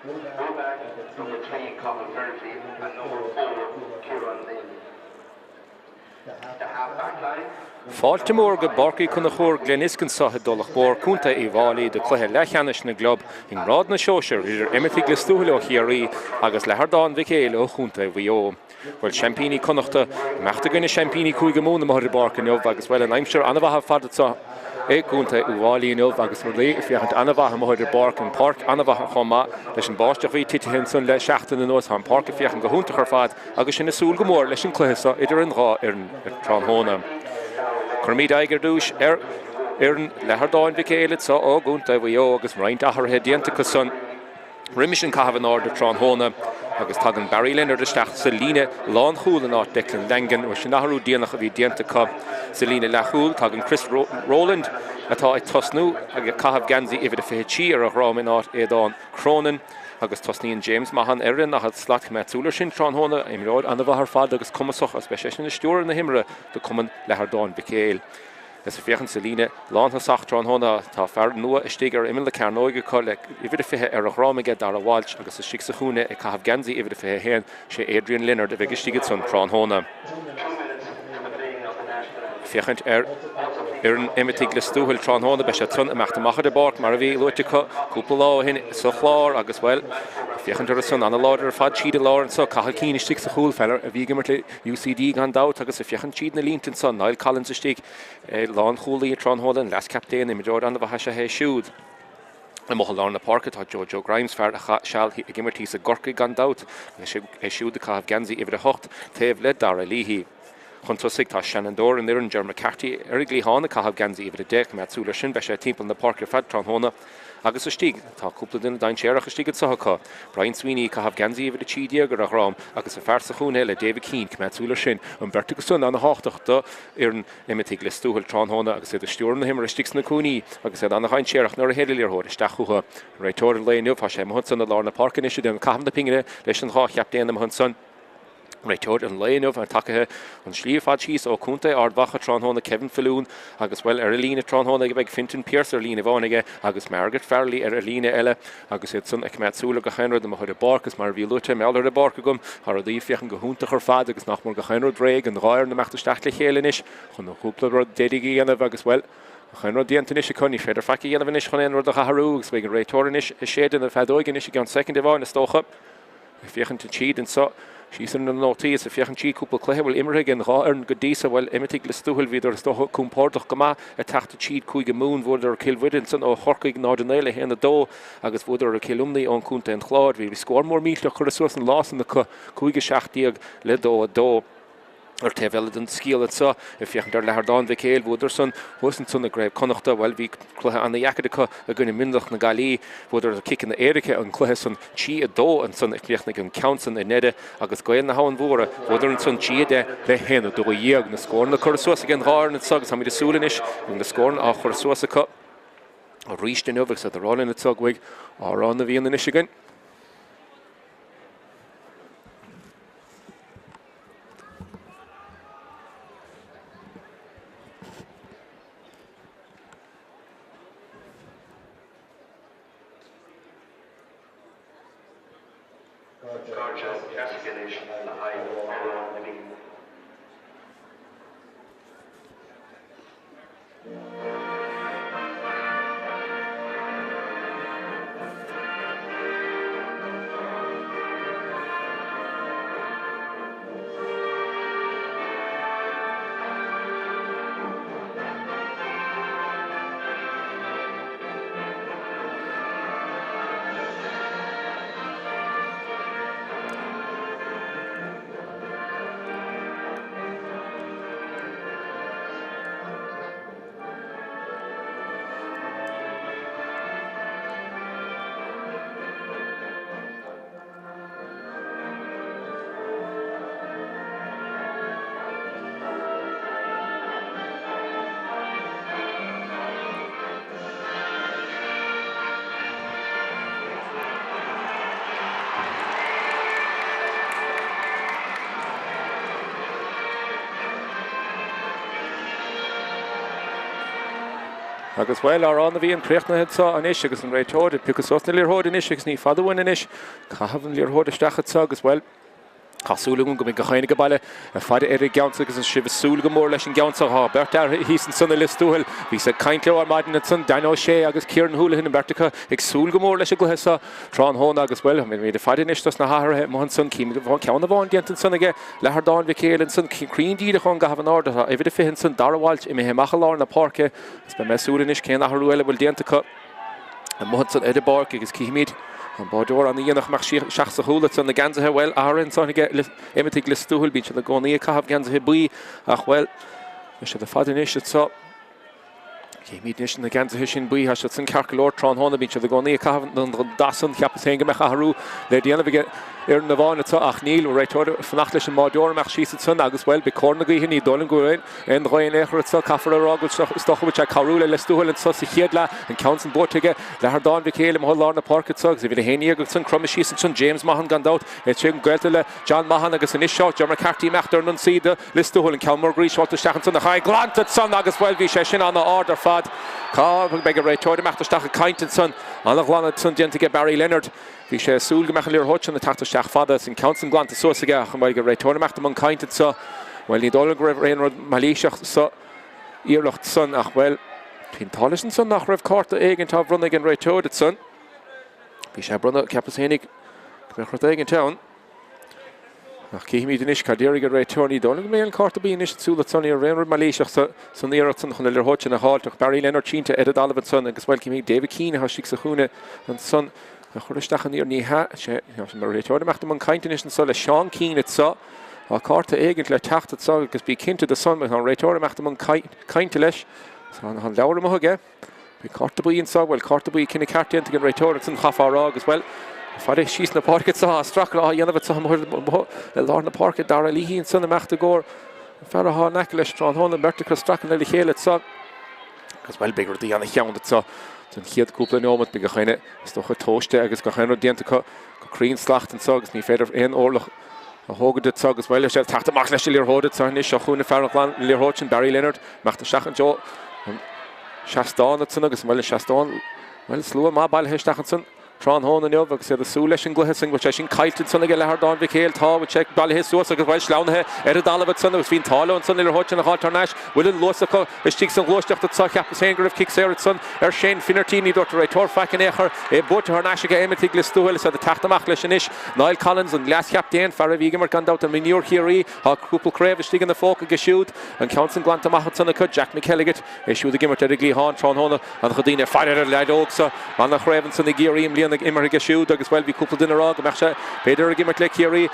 Fullback, number 3 Cathal Murphy and number 4 Ciarán Lynn. The half back line. Fáilte mhór go Páirc Uí Chonchúir Glenisk anso i dTulach Mhór, Co. Uíbh Fhailí do chluiche leathcheannais na gclub i ngrád na sóisear idir Eimeataigh Lios Tuathail ó Chiarraí agus Leathardán Mhic Éil ó Chontae Mhaigh Eo. Bhuel seaimpíní Connachta ag imeacht i gcoinne seaimpíní Cúige Mumhan amuigh ar an bpáirc inniu agus bhuel an aimsir an-mhaith ar fad anso i gContae Uíbh Fhailí inniu agus rudaí ag féachaint an-mhaith amuigh ar an bpáirc, an pháirc an-mhaith chomh maith leis an bháisteach a bhí titithe ansan le seachtain anuas. Tá an pháirc ag féachaint go hiontach ar fad agus sinn ag súil go mór leis an cluiche seo idir an dhá fhoireann tráthnóna. Cuirimid aghaidh ar dtús ar fhoireann Leathardáin Mhic Éil anso ó gContae Mhaigh Eo agus roinnt athruithe déanta acu san. Roimis an caitheamh in airde tráthnóna agus tagann Barry Leonard isteach sa líne lánchúil in áit Declan Langan. Sin athrú déanach a bhí déanta acu sa líne leathchúil. Tagann Chris Rowland, atá ag tosnú, ag caitheamh geansaí uimhir a 23 ar a dhroim in áit Aodán Cronin agus tosnaíonn James Mahon ar an ndaichead slat. Coimeád súil air sin tráthnóna. Imreoir an-mhaith ar fad agus cumasach agus beidh seisean ag stiúradh na himeartha do Cumann Leathardáin Mhic Éil. Is ag féachaint sa líne lántosach tráthnóna tá fear nua istigh ar imeall na cearnóige acu le uimhir a 20 ar a dhroim aige, Dara Walsh, agus istigh sa chúinne ag caitheamh geansaí uimhir a 21, sé Adrian Leonard a bheidh istigh ansan tráthnóna. Ag féachaint ar fhoireann Eimeataigh Lios Tuathail tráthnóna, beidh siad san ag imeacht amach ar an bpáirc mar a bhí luaite acu cúpla lá ó shin sa chlár agus, bhuel, ag féachaint orthu san, an-láidir ar fad tríd an lár anso, Cathal Keane istigh sa chúl, fear a bhí ag imirt le UCD gan dabht agus ag féachaint tríd na línte ansan, Niall Collins istigh, lánchúlaí tráthnóna, an leaschaptaen, imreoir an-mhaith is ea é siúd. Amuigh i lár na páirce tá Joe Joe Grimes, fear a chaith seal ag imirt thíos i gCorcaigh gan dabht, agus é siúd ag caitheamh geansaí uimhir 8 taobh le Dara Leahy. Chun tosaigh tá seanfhondúir an fhoireann Ger McCarthy ar an gcliathán ag caitheamh geansaí uimhir 10, coimeád súil air sin, beidh sé timpeall na páirce ar fad tráthnóna. Agus istigh, tá cúpla duine dainséarach istigh anso acu. Brian Sweeney ag caitheamh geansaí uimhir 13 ar a dhroim agus an fear sa chúinne eile, David Keane, coimeád súil air sin. An bheirt acu san ana-thábhachtach do fhoireann Eimeataigh Lios Tuathail tráthnóna agus iad ag stiúradh na himeartha istigh sna cúinní agus iad ana-dhainséarach nuair a théid an liathróid isteach chucu. An réiteoir an lae inniu, tá sé amuigh ansan i lár na páirce anois ag déanamh caitheamh na pingine leis an dhá chaptaen amuigh ansan. Réiteoir an lae inniu, tagaithe an slí ar fad síos ó Chontae Ard Mhacha tráthnóna, Kevin Faloon agus, bhuel, ar a líne tráthnóna beidh Fintan Pierce ar líne amháin aige agus Margaret Farrelly ar a líne eile agus iad san ag coimeád súil ar gach aon rud amuigh ar an bpáirc agus mar a bhí luaite mall ar an bpáirc agam, tá rudaí ag féachaint go hiontach ar fad agus nach mór gach aon rud réidh, an dhá fhoireann ag imeacht isteach le chéile anois chun an chúpla rud deiridh a dhéanamh agus, bhuel, gach aon rud déanta anois acu, ní féidir faic a dhéanamh anois chun aon rud a athrú agus beidh an réiteoir anois ag séideadh na feadóige anois i gceann soicind amháin is dócha. Ag féachaint tríd anso, síos ar na nótaí is ag féachaint tríd cúpla cluiche a bhfuil imeartha ag an dhá fhoireann go dtí so, bhuel, Eimeataigh Lios Tuathail, bhíodar is dócha compordach go maith ag teacht tríd Cúige Mumhan, bhuadar ar Cill Mhuire ansan ó Chorcaigh 0-9 le 1-2 agus bhuadar ar Cill Iomnaí ón Contae an Chláir. Bhí scór mór millteach curtha suas an lá san acu, 5-17 le 2-2. Ar taobh eile den scéal anseo, ag féachaint ar Leathardán Mhic Éil, bhuadar san thuas ansan i gCraobh Connachta. Bhuel, bhí cluiche ana-dheacair acu i gcoinne Mionlach na Gaillimhe. Bhuadar ar ciceanna éirice an cluiche san 3-2 ansan a chríochnaigh an ceann san i ndeireadh agus Gaeil na hAbhann Mhóire, bhuadar ansan 3-10 le 1-12. Na scóranna curtha suas ag an dhá fhoireann anseo agus táimid ag súil anois go bhfuil na scóranna á chur suas acu arís inniu agus iad ag rá linn anseo go bhfuil Amhrán na bhFiann anois againn. Cairde seasaigí anois le haghaidh Amhrán na bhFiann. Agus, bhuel, amhrán na bhFiann críochnaithe anseo anois agus an réiteoir ag piocadh suas na liathróide anois agus ní fada uainn anois caitheamh an liathróid isteach anseo agus, bhuel, tá súil agam go mbeidh gach éinne ag baile ag faire ar an gceann seo agus sibh ag súil go mór leis an gceann seo. Tá beirt fhear thíos ansan i Lios Tuathail. Bhíos ag caint leo ar maidin ansan, Dan O'Shea agus Kieran Houlihan, an bheirt acu ag súil go mór leis an gcluiche seo tráthnóna agus, bhuel, táimid ag faire anois dos na hathruithe amuigh ansan. Cím ceann amháin déanta ansan aige Leathardán Mhic Éil ansan, cruinn díreach ón gcaitheamh in airde. Tá uimhir a 20 ansan, Dara Walsh, imithe amach i lár na páirce agus beidh mé ag súil anois cén athrú eile a bhfuil déanta acu amuigh ansan ar an bpáirc agus cífimid an báideoir ana-dhéanach amach isteach sa chúl ansan. Na geansaithe, bhuel, athraithe ansan aige Eimeataigh Lios Tuathail, bíonn siad i gcónaí ag caitheamh geansaithe buí ach, bhuel, beidh siad ag faire anois anso. Cífimid anois na geansaithe sin buí, tá siad san ceart go leor tráthnóna, bíonn siad i gcónaí ag caitheamh an dath san, cheapas féin go mbeadh athrú le déanamh ag fhoireann na bhFáinne anseo ach níl, réiteoir ag fanacht leis an mbáideoir amach síos ansan agus, bhuel, beidh cóir na gaoithe, ní dóigh liom go bhfuil aon ghaoth in aon chor anseo, caithfear a rá go bhfuil, is dócha go bhfuil sé ag cabhrú le Lios Tuathail anseo sa chéad leath, an ceann san buaite aige Leathardán Mhic Éil amuigh i lár na páirce anseo agus uimhir 11 ansan cromtha síos ansan, James Mahon gan dabht, é gaolta le John Mahon agus anois seo Ger McCarthy imeacht ar an ionsaí do Lios Tuathail, an ceann mór groí seolta isteach ansan ach é glanta ansan agus, bhuel, bhí sé sin ana-ard ar fad. Cá mbeidh an réiteoir imeacht isteach ag caint ansan? Ana-ghlanadh ansan déanta aige Barry Leonard. Bhí sé ag súil go mbeadh an liathróid sin ag teacht isteach fada is an ceann san glanta suas aige ach an mbeidh an réiteoir imeacht i mbun cainte anso? Bhuel, ní dóigh liom go raibh aon rud mailíseach sa iarracht san ach, bhuel, bhí an t-ádh leis ansan nach raibh cárta éigint á bhronnadh ag an réiteoir ansan. Bhí sé ag bronnadh, cheapas féinig, go mbeadh rud éigint ann. Ach cífimid anois cad déarfaidh an réiteoir. Ní dóigh liom go mbeidh an cárta buí anois ag súil ansan. Ní raibh aon rud mailíseach san iarracht san chun an liathróid sin a fháilt ach Barry Leonard sínte ar an dtalamh ansan agus, bhuel, cífimid David Keane atá istigh sa chúinne ansan a chur isteach an iarracht. Ní hea, sé an réiteoir imeacht i mbun cainte anois anso le Seán Keane anso. Tá cárta éigint le teacht anso agus bí cinnte de san, tá an réiteoir imeacht i mbun cainte leis. Tá an leabhar amuigh aige. Bhí cárta buí anseo, bhuel, cárta buí cinneadh ceart déanta ag an réiteoir ansan, chaithfeá a rá, agus, bhuel, faire síos na páirce anseo, tá streachailt á dhéanamh anseo amuigh i lár na páirce, Dara Leahy ansan imeacht i gcomhair an fear atá in aice leis tráthnóna, an bheirt acu ag streachailt lena chéile anseo. Agus, bhuel, beidh rudaí ana-theann anseo don chéad cúpla neomat, beidh gach éinne, is dócha, tomhaiste agus gach aon rud déanta acu go cruinn slacht anseo agus ní féidir aon orlach a thógaint anseo agus, bhuel, sé ag teacht amach leis an liathróid anseo anois, seo chugainn an fear a ghlan an liathróid sin, Barry Leonard, imeacht isteach i dtreo an seastán ansan agus, bhuel, an seastán, bhuel, slua maith bailithe isteach ansan tráthnóna inniu agus iad ag súil leis an gcluiche san, bhfuil sé sin caillte ansan aige Leathardán Mhic Éil, tá, bhfuil sé bailithe suas agus, bhuel, sleamhnaithe ar an dtalamh ansan agus bhí an t-ádh leo ansan an liathróid sin a fháilt thar n-ais, bhfuil an luas acu istigh sa ghluaisteacht anso, cheapas féin go raibh cic saor ansan ar Shane Finnerty, ní dúirt an réiteoir faic in aon chor, é buaite thar n-ais aige Eimeataigh Lios Tuathail is iad ag teacht amach leis anois. Niall Collins, an leas-chaptaen, fear a bhí ag imirt gan dabht do mhionúir Chiarraí, tá cúpla craobh istigh ina phóca aige siúd. An ceann san glanta amach ansan acu, Jack McElligott, é siúd ag imirt ar an gcliathán tráthnóna, an-chuid daoine ag faire ar an leaid óg so, ana-chraobh ansan i gCiarraí i mbliana imeartha aige siúd agus, bhuel, bhí cúpla duine ag rá go mbeadh sé, b'fhéidir, ag imirt le Ciarraí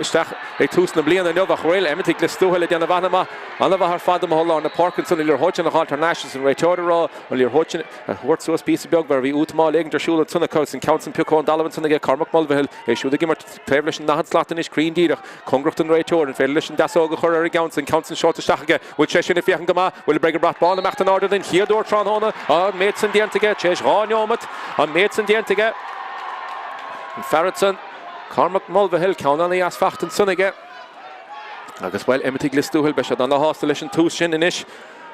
isteach ag tús na bliana inniu ach, bhuel, Eimeataigh Lios Tuathail ag déanamh an-mhaith, an-mhaith ar fad amuigh i lár na páirce ansan, an liathróid sin a fháilt thar n-ais is an réiteoir ag rá an liathróid sin a thabhairt suas píosa beag mar bhí útamáil éigint ar siúl ansan acu agus an ceann san pioctha ón dtalamh ansan aige Cormac Mulvihill, é siúd ag imirt taobh leis an ndaichead slat anois, cruinn díreach, cóngarach don réiteoir, an féidir leis an deasóg a chur ar an gceann san, ceann san seolta isteach aige, bhfuil sé sin ag féachaint go maith, bhfuil beidh an brat bán imeacht in airde den chéad uair tráthnóna, an méid san déanta aige, tar éis 2 neomat, an méid san déanta aige, an fear ansan, Cormac Mulvihill, ceann ana-dheas fachta ansan aige. Agus, bhuel, Eimeataigh Lios Tuathail, beidh siad ana-shásta leis an tús sin anois.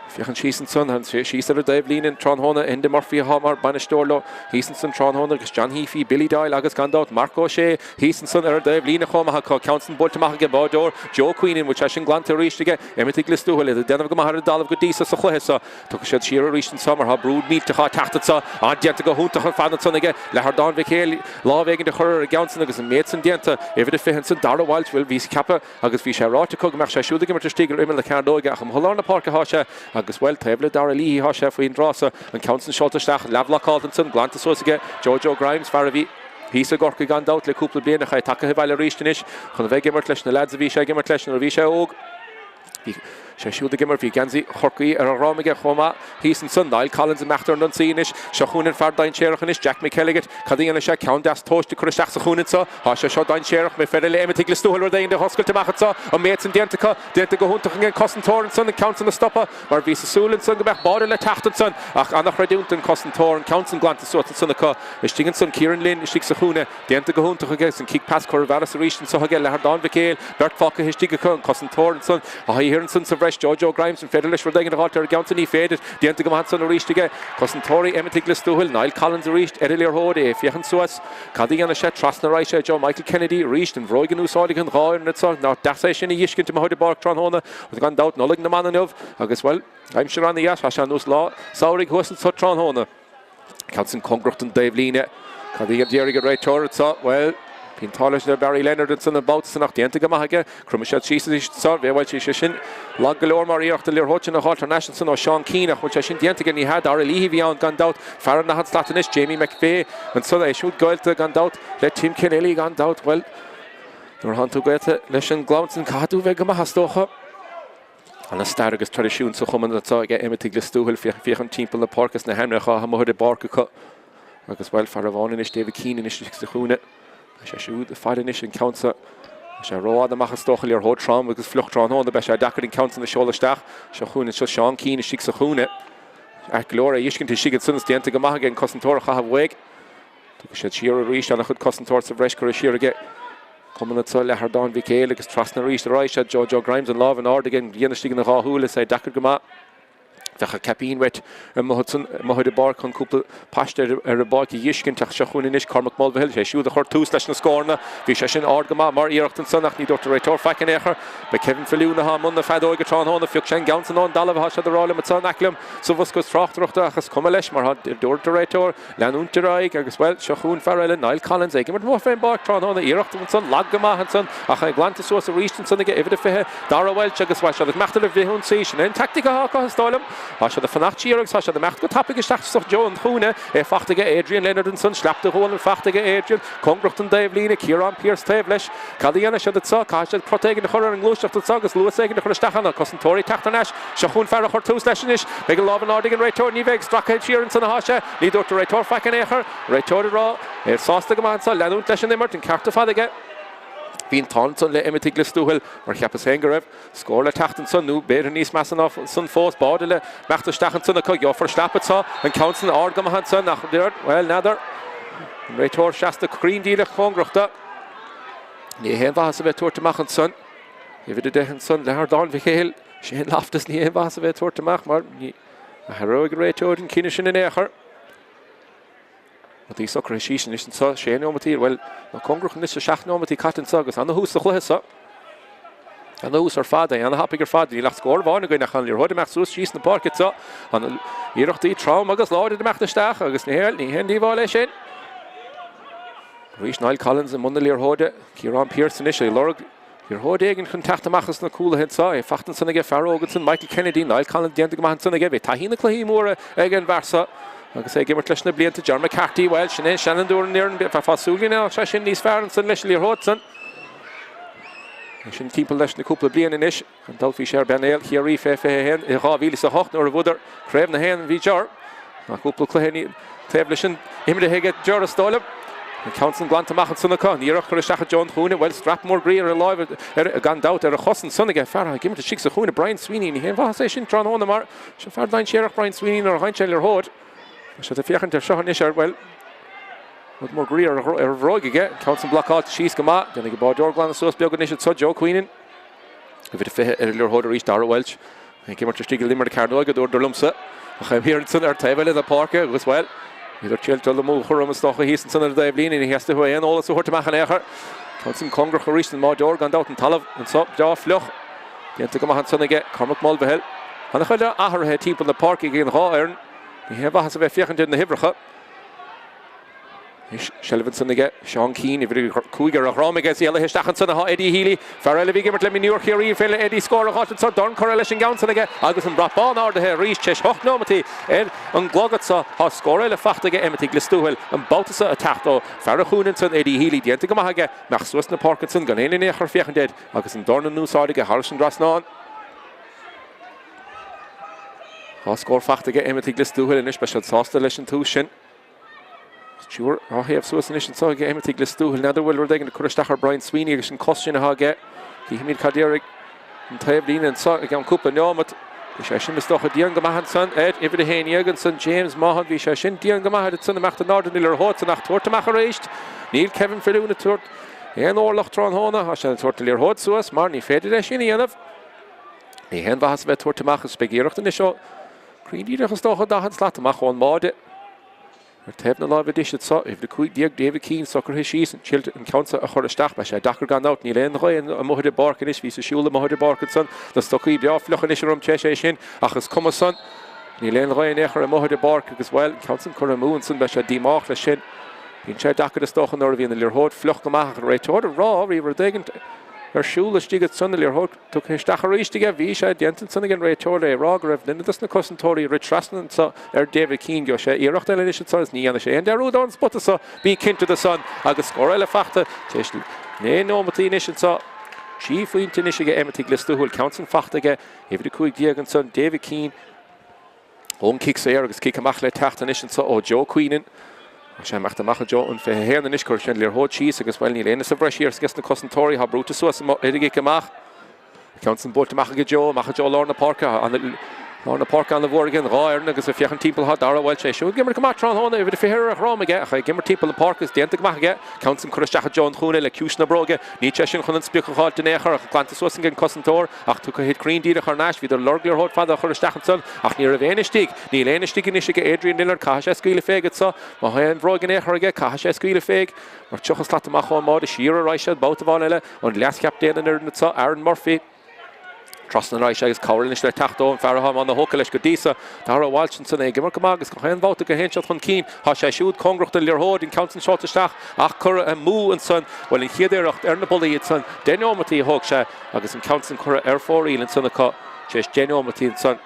Féachaint síos ansan, síos ar an dtaobhlíne tráthnóna, Enda Murphy atá mar bhainisteoir leo thíos ansan tráthnóna agus John Heaphy, Billy Doyle agus gan dabht Marc Ó Sé thíos ansan ar an dtaobhlíne chomh maith acu. Ceann san buailte amach ag an báideoir Joe Queenan, bhfuil sé sin glanta arís aige Eimeataigh Lios Tuathail, iad ag déanamh go maith ar an dtalamh go dtí so sa chluiche so. Tiocfaidh siad siar arís anso mar tá brú millteach á teacht anso. An-déanta go hiontach ar fad ansan aige Leathardán Mhic Éil lámh éigin a chur ar an gceann san agus an méid san déanta. Uimhir a 20 ansan, Dara Walsh, bhuel bhíos ag ceapadh Agus bhí sé ráite acu go mbeadh sé siúd ag imirt istigh ar imeall na cearnóige ach amuigh i lár na páirce atá sé agus, bhuel, taobh le Dara Leahy atá sé faoin dtráth so. An ceann san seolta isteach, leathbhlocáilte ansan, glanta suas aige Joe Joe Grimes, fear a bhí thíos i gCorcaigh gan dabht le cúpla bliain ach é tagtha abhaile arís anois chun a bheith ag imirt leis na leaids a bhí sé ag imirt leis nuair a bhí sé óg. Bhí sé siúd ag imirt, bhí geansaí Chorcaí ar a dhroim aige chomh maith thíos ansan. Niall Collins imeacht ar an ionsaí anois. Seo chugainn an fear dainséarach anois, Jack McElligott. Cad a dhéanfaidh sé? Ceann deas tomhaiste curtha isteach sa chúinne anso. Tá sé seo dainséarach. An féidir le Eimeataigh Lios Tuathail rud éigin a oscailt amach anso. An méid san déanta acu. Déanta go hiontach ag an cosantóir ansan an ceann san a stopadh mar bhíos ag súil ansan go mbeadh báire le teacht ansan ach an-chreidiúint don chosantóir an ceann san glanta suas ansan acu. Istigh ansan Kieran Lynn istigh sa chúinne. Déanta go hiontach aige agus an cic pas curtha i bhfearas arís anso aige Leathardán Mhic Éil, beirt fágtha istigh acu, an cosantóir ansan, atá thiar ansan sa bhreis. bhreis. Joe Joe Grimes, an féidir leis rud éigin a dh'fháilt ar an gceann san? Ní féidir. Déanta go maith ansan arís aige. Cosantóirí Emmett Lios Tuathail, Niall Collins arís ar an liathróid, é ag féachaint suas. Cad a dhéanfaidh sé? Trasna a raghaidh sé Joe Michael Kennedy arís, an bhróig in úsáid ag an dhá fhoireann anso. Nach deas é sin a dh'fheiscint amuigh ar an bpáirc tráthnóna agus gan dabht Nollaig na mBan inniu agus, bhuel, aimsir ana-dheas, tá sé ar nós lá samhraidh thuas anso tráthnóna. Ceann san cóngarach don dtaobhlíne. Cad a déarfaidh an réiteoir anso? Bhuel, bhí an t-ádh leis le Barry Leonard ansan an babhta san ach déanta go maith aige. Cromadh siad síos arís anso. Bhuel bhí sé sin lag go leor mar iarracht an liathróid sin a dh'fháilt thar n-ais ansan ó Seán Keane ach bhfuil sé sin déanta aige? Ní hea. Dara Leahy a bhí ann gan dabht. Fear i ndath an tslat anois, Jamie McVeigh ansan, é siúd gaolta gan dabht le Tim Kennelly gan dabht. Bhuel, nuair atánn tú gaolta leis an gclann san caithfidh tú bheith go maith is dócha. Ana stair agus traidisiún sa chumann atá ag Emmett Lios Tuathail, féachaint timpeall na páirce is na hainmneacha amuigh ar an bpáirc acu. Agus, bhuel, fear amháin anois, David Keane anois sa chúinne. Beidh sé siúd ag faire anois an ceann seo. Beidh sé rófhada amach is dócha, liathróid trom agus fliuch tráthnóna. Beidh sé deacair an ceann san a seoladh isteach. Seo chugainn anseo Seán Keane istigh sa chúinne. Ait go leor é a fheiscint istigh ansan is déanta go maith aige an cosantóir a chaitheamh uaidh. Tiocfaidh siad siar arís, an-chuid cosantóir sa bhreis curtha siar aige. Cumann anseo le hArdán Mhic Éil agus trasna arís ar aghaidh siad Joe Joe Grimes an lámh in airde aige an ghrian istigh ina dhá shúil is é deacair go maith. Bheadh a caipín uait amuigh ar an bpáirc chun cúpla paiste ar an bpáirc a dh'fheiscint ach seo chugainn anois Cormac Mulvihill, sé siúd a chuir tús leis na scóranna. Bhí sé sin ard go maith mar iarracht ansan ach ní dúirt an réiteoir faic in aon chor. Ba Kevin Filiún atá i mbun na feadóige tráthnóna. Phioc sé an gceann san ón dtalamh atá siad a rá liom anso in aice liom sa bhosca tráchtaireachta ach is cuma leis mar dúirt an réiteoir leanúint ar aghaidh agus, bhuel, seo chugainn fear eile, Niall Collins, é ag imirt amuigh fén bpáirc tráthnóna, iarracht ansan, lag go maith ansan ach é glanta suas arís ansan aige uimhir a 20, Dara Walsh agus, bhuel, siad ag imeacht ar an bhfrithionsaí, sin é an teaictic atá acu, is dóigh liom. Tá siad ag fanacht siar agus tá siad ag imeacht go tapaidh isteach sa dtreo an chúinne, é fachta aige Adrian Leonard ansan, sleapt de ghualainn fachta aige Adrian, cóngarach don dtaobhlíne, Ciarán Pearse taobh leis. Cad a dhéanfaidh siad anso? Caithfidh siad crot éigin a chur ar an ngluaiseacht anso agus luas éigin a chur isteach ann. Cosantóirí ag teacht thar n-ais. Seo chugainn fear a chuir tús leis anois. Beidh an lámh in airde ag an réiteoir. Ní bheidh. Stractha siar ansan atá sé. Ní dúirt an réiteoir faic in aon chor. Réiteoir ag rá, é sásta go maith anso leanúint leis an imirt. An ceart ar fad aige. Bhí an t-ádh ansan le Emmet Lios Tuathail mar cheapas féin go raibh scór le teacht ansan nó b'fhéidir níos measa ná san fós. Báide le imeacht isteach ansan acu. Gheofar sleap anso. An ceann san ard go maith ansan ach, bhuel, n'fheadar. An réiteoir seasta cruinn díreach cóngarach do. Ní haon mhaitheas a bheith ag tabhairt amach ansan. Uimhir 10 ansan le hArdán Mhic Éil, Shane Loftus, ní haon mhaitheas a bheith ag tabhairt amach mar ní athróidh an réiteoir an cinneadh sin in aon chor. Rudaí socraithe síos anois anso, sé neomataí, bhuel, nó cóngarach anois do sheacht neomataí caite anso agus ana-thús sa chluiche seo. Ana-thús ar fad é, ana-thapaidh ar fad. Níl ach scór amháin againn ach an liathróid ag imeacht suas síos na páirce anso. An iarrachtaí trom agus láidir ag imeacht isteach agus ní haon díobháil é sin. Arís Niall Collins i mbun na liathróide. Ciarán Pearse anois ag lorg liathróid éigin chun teacht amach as na cúlaithe anseo. É fachta ansan aige fear óg ansan, Michael Kennedy. Niall Collins déanta go maith ansan aige. Bhí taithí na cluichí móra ag an bhfear seo agus é ag imirt leis na blianta. Ger McCarthy, bhuel, sin é an seanfhondúir an fhoireann. Bheifeá ag súil go ndéanfadh sé sin níos fearr ansan leis an liathróid san. É sin timpeall leis na cúpla bliain anois. Gan dabht bhí sé ar bpainéal Chiarraí fé 21 i 2008 nuair a bhuadar Craobh na hÉireann. Bhí Ger ach cúpla cluiche taobh leis sin imeartha aige Ger is dóigh liom. An ceann san glanta amach ansan acu. An iarracht curtha isteach i dtreo an chúinne. Bhuel, strap mór groí ar a láimh ar, gan dabht, ar a chos ansan aige. Fear ag imirt istigh sa chúinne, Brian Sweeney. Ní haon mhaitheas é sin tráthnóna mar sin fear dainséarach Brian Sweeney nuair a fhaigheann sé an liathróid. Tá siad ag féachaint ar seo anois ar, bhuel, rud mór groí ar a bhróig aige. An ceann san blocáilte síos go maith. Déanfaidh an báireoir glanadh suas beag anois anso, Joe Queenan. Uimhir 20 ar an liathróid arís, Dara Walsh. Ag imirt istigh i Limerick Cearnóg, a dúradar liomsa. Ach é thiar ansan ar taobh eile na páirce agus, bhuel, bhíodar ag triail dul amú orm is dócha thíos ansan ar an dtaobhlíne. Ní theastaigh uathu aon eolas a thabhairt amach in aon chor. Tá ansan cóngarach arís don mbáireoir, gan dabht, an talamh anso breá fliuch. Déanta go maith ansan aige Cormac Mulvihill. An-chuid athruithe timpeall na páirce ag an dhá fhoireann. Ní haon mhaitheas a bheith ag féachaint ar na huimhreacha. Anois seilbh ansan aige Seán Keane, uimhir 5 ar a dhroim aige is éalaithe isteach ansan atá Eddie Healy. Fear eile a bhí ag imirt le mionúir Chiarraí an féidir le Eddie scór a dh'fháilt anso. Dorn curtha leis an gceann san aige agus an brat bán ardaithe arís tar éis hocht neomataí ar an gclog anso. Tá scór eile fachta aige Emmet Lios Tuathail an babhta so ag teacht ó fear an chúinne ansan Eddie Healy. Déanta go maith aige imeacht suas na páirce ansan gan aon in aon chor féachaint air agus an dorn in úsáid aige thairis an dtrasnán. Dhá scór fachta aige Emmet Lios Tuathail anois beidh siad sásta leis an tús sin. Triúr á thaobh suas anois anseo ag Emmet Lios Tuathail. N'fheadar bhfuil rud éigin ag cur isteach ar Brian Sweeney agus an cos sin atá aige. Cífimid cad déarfaidh an taobh líne anseo i gceann cúpla neomat. Bhí sé sin is dócha dian go maith ansan ar uimhir 11 ansan James Maughan. Bhí sé sin dian go maith air ansan imeacht in airde an liathróid san ach tabhairt amach arís. Níl Kevin Filiún ag tabhairt aon orlach tráthnóna. Tá sé ag tabhairt an liathróid suas mar ní féidir é sin a dhéanamh. Ní haon mhaitheas a bheith ag tabhairt amach is beidh iarracht anois ó cruinn díreach is dócha 40 slat amach ón mbáide. Ar taobh na láimhe deise anseo, uimhir 15 David Keane socraithe síos an ceann seo a chur isteach. Beidh sé deacair gan dabht, níl aon ghaoth amuigh ar an bpáirc anois, bhíos ag siúl amuigh ar an bpáirc ansan, na stocaí breá fliuch anois orm tar éis é sin, ach is cuma san, níl aon ghaoth in aon chor amuigh ar an bpáirc agus, bhuel, an ceann san curtha amú ansan, beidh sé díomách leis sin. Bíonn sé deacair is dócha nuair a bhíonn an liathróid fliuch go maith ach an réiteoir ag rá, bhí rud éigin ar siúl istigh ansan, an liathróid. Tugtha isteach arís aige, bhí sé déanta ansan ag an réiteoir é ag rá go raibh duine dos na cosantóirí ag rith trasna anso ar David Keane. Gheobhaidh sé iarracht eile anois anso agus ní dhéanfaidh sé aon dearúd ón spota so, bí cinnte de san agus scór eile fachta tar éis naoi neomataí anois anso. 3 phointe anois aige Eimetigh Lios Tuathail, ceann san fachta aige, uimhir 15 ansan, David Keane. Ón gcic saor agus cic amach le teacht anois anso ó Joe Queenan. Tá sé imeacht amach i dtreo an 21 anois, cuirfidh sé an liathróid síos agus, bhuel, níl éinne sa bhreis thiar ages na cosantóirí, tá brúite suas amuigh ar an gcic amach. An ceann san buailte amach ag Joe, amach i dtreo lár na páirce, lár na páirce an-mhór ag an dhá fhoireann agus ag féachaint timpeall atá Dara Walsh, é siúd ag imirt go maith tráthnóna, uimhir 20 ar a dhrom aige ach é ag imirt timpeall na páirce agus déanta go maith aige. Ceann san curtha isteach i dtreo an chúinne le ciumhais na bróige, níl sé sin chun an sprioc a dh'fháilt in aon chor ach glanta suas ag an cosantóir. Ach tugtha thit cruinn díreach thar n-ais. Bhíodar ag lorg liathróid fada a chur isteach ansan ach ní raibh éinne istigh. Níl éinne istigh anois aige Adrian Lillard. Caithfidh sé scaoileadh fé anso. Má tá aon bhróig in aon chor aige, caithfidh sé scaoileadh fé. Mar 30 slat amach ón mbáide siar a raghaidh siad babhta amháin eile. An leaschaptaen an fhoireann anso, Aaron Murphy. Trasna a raghaidh sé agus cabhair anois le teacht ón fear atá ana-thógtha leis go dtí so. Dara Walsh ansan é ag imirt go maith agus gach aon bhabhta go théann siad chun cinn. Tá sé siúd cóngarach don liathróid, an ceann san seolta isteach ach curtha amú ansan. Bhuel an chéad iarracht ar na bullaí ansan, 10 neomataí a thóg sé. Agus an ceann san curtha ar fóraoil ansan acu tar éis 10 neomataí ansan.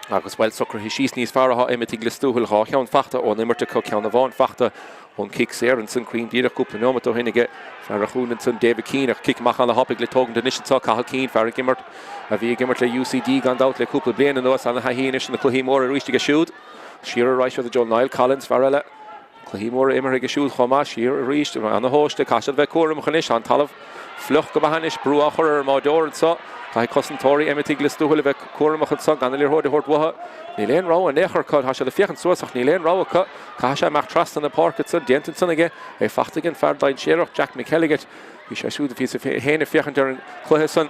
Agus, bhuel, socraithe síos níos fearr atá Eimetigh Lios Tuathail, 2 cheann fachta ón imirt acu, ceann amháin fachta ón chic saor ansan, cruinn díreach cúpla neomat ó shin aige fear an chúinne ansan, David Keane, ach cic amach ana-thapaidh le tógaint anois anso, Cathal Keane, fear ag imirt, a bhí ag imirt le UCD gan dabht le cúpla bliain anuas, ana-thaithí anois sna cluichí móra arís aige siúd. Siar a raghaidh siad i dtreo Niall Collins, fear eile. Cluichí móra imeartha aige siúd chomh maith, siar arís, ana-thomhaiste, caithfidh siad a bheith cúramach anois, tá an talamh fliuch go maith anois, brú á chur ar an mbáideoir anseo, caithfidh cosantóirí Eimetigh Lios Tuathail a bheith cúramach anseo gan an liathróid a thabhairt uathu. Níl aon rogha in aon chor acu, tá siad ag féachaint suas ach níl aon rogha acu, caithfidh sé imeacht trasna na páirce ansan, déanta ansan aige, é fachta ag an fear dainséarach, Jack McElligott, bhí sé siúd, bhíos féin ag féachaint ar an chluiche san.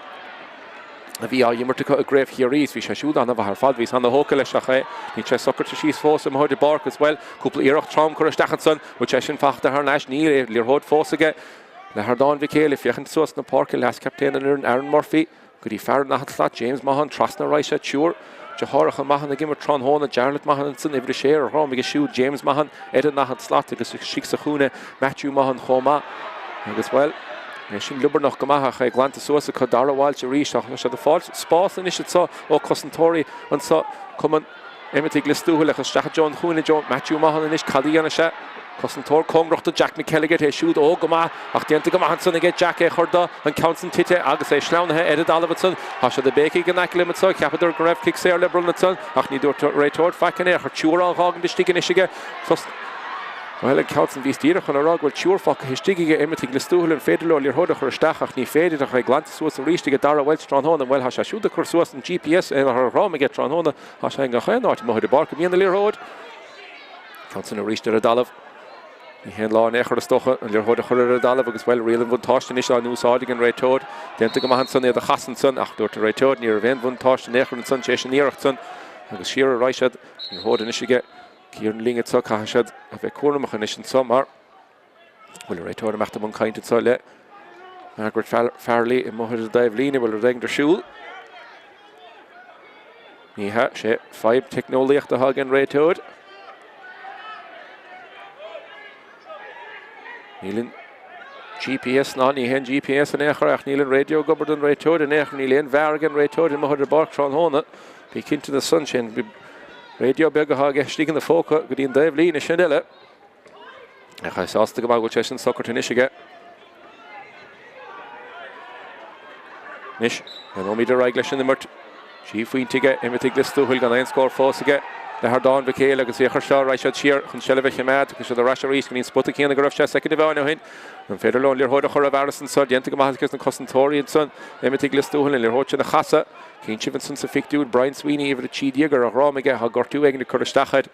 a bhí á imirt acu i gCraobh Chiarraí is bhí sé siúd ana-mhaith ar fad. Bhíos ana-thógtha leis ach é, níl sé socraite síos fós amuigh ar an bpáirc agus, bhuel, cúpla iarracht trom curtha isteach ansan, bhfuil sé sin fachta thar n-ais? Níl, liathróid fós aige le hArdán Mhic Éil ag féachaint suas na páirce, leas-chaptaen an fhoireann Aaron Murphy go dtí fear an daichead slat, James Mahon, trasna a raghaidh sé, triúr deartháireacha Mahon ag imirt tráthnóna, Jarlath Mahon ansan, uimhir a sé ar a dhrom aige siúd, James Mahon ar an ndaichead slat agus istigh sa chúinne Matthew Mahon chomh maith agus, bhuel, é sin liobarnach go maith ach é glanta suas acu Dara Walsh arís ach tá siad ag fáil spás anois anso ó cosantóirí anso cumann Eimetigh Lios Tuathail ach isteach i dtreo an chúinne Joe Matthew Mahon anois cad a dhéanfaidh sé? Cosantóir cóngarach do Jack McElligott é siúd óg go maith ach déanta go maith ansan aige Jack é chur do an ceann san tite agus é sleamhnaithe ar an dtalamh ansan. Tá siad ag béicigh in aice liom anso cheapadar go raibh cic saor le bronnadh ansan ach ní dúirt réiteoir faic in aon chor. Triúr á dh'fhágaint istigh anois aige. Bhuel, an ceann san, bhíos díreach chun a rá go bhfuil triúr fágtha istigh aige Eimetigh Lios Tuathail, an féidir leo liathróid a chur isteach ach ní féidir ach é glanta suas arís ag Dara Walsh tráthnóna, bhuel, tá sé siúd ag cur suas an GPS ar a dhrom aige tráthnóna, tá sé i ngach aon áit amuigh ar an bpáirc a bhíonn an liathróid. Ceann san arís ar an dtalamh. Ní haon lá in aon chor is dócha an liathróid a chur ar an dtalamh agus, bhuel, riail an bhuntáiste anois á n-úsáid ag an réiteoir. Déanta go maith ansan iad a chasadh ansan ach dúirt an réiteoir ní raibh aon bhuntáiste in aon chor ansan tar éis an iarracht san agus siar a raghaidh siad. Liathróid anois aige. Kieran Ling anseo, caithfidh siad a bheith cúramach anois anseo mar bhfuil an réiteoir ag imeacht i mbun cainte anseo le Margaret Farrelly amuigh ar an dtaobhlíne, bhfuil rud éigin ar siúl? Ní hea, sé fadhb teicneolaíochta atá ag an réiteoir. Níl an GPS ná ní haon GPS in aon chor ach níl an raidió ag obair don réiteoir in aon chor, níl aon mhear ag an réiteoir amuigh ar an bpáirc tráthnóna. Bí cinnte de san sin. Raidió beag atá aige istigh ina phóca go dtí an dtaobh líne sin eile. Ach é sásta go maith go bhfuil sé sin socraithe anois aige. Anois, leanfaimid ar aghaidh leis an imirt. 3 phointe aige, Eimetigh Lios Tuathail gan aon scór fós aige le hArdán Mhic Éil agus í a chur seo, raghaidh siad siar chun seilbh a choimeád. Tiocfaidh siad ar ais arís go dtí an spota céanna go raibh sé soicind amháin ó shin. An féidir leo an liathróid a chur i bhfearas anso? Déanta go maith aige na cosantóirí ansan. Eimetigh Lios Tuathail an liathróid sin a chasadh. Cinnte ansan sa phictiúr, Brian Sweeney, uimhir 13 ar a dhrom aige, tá gortú éigin ag cur isteach air.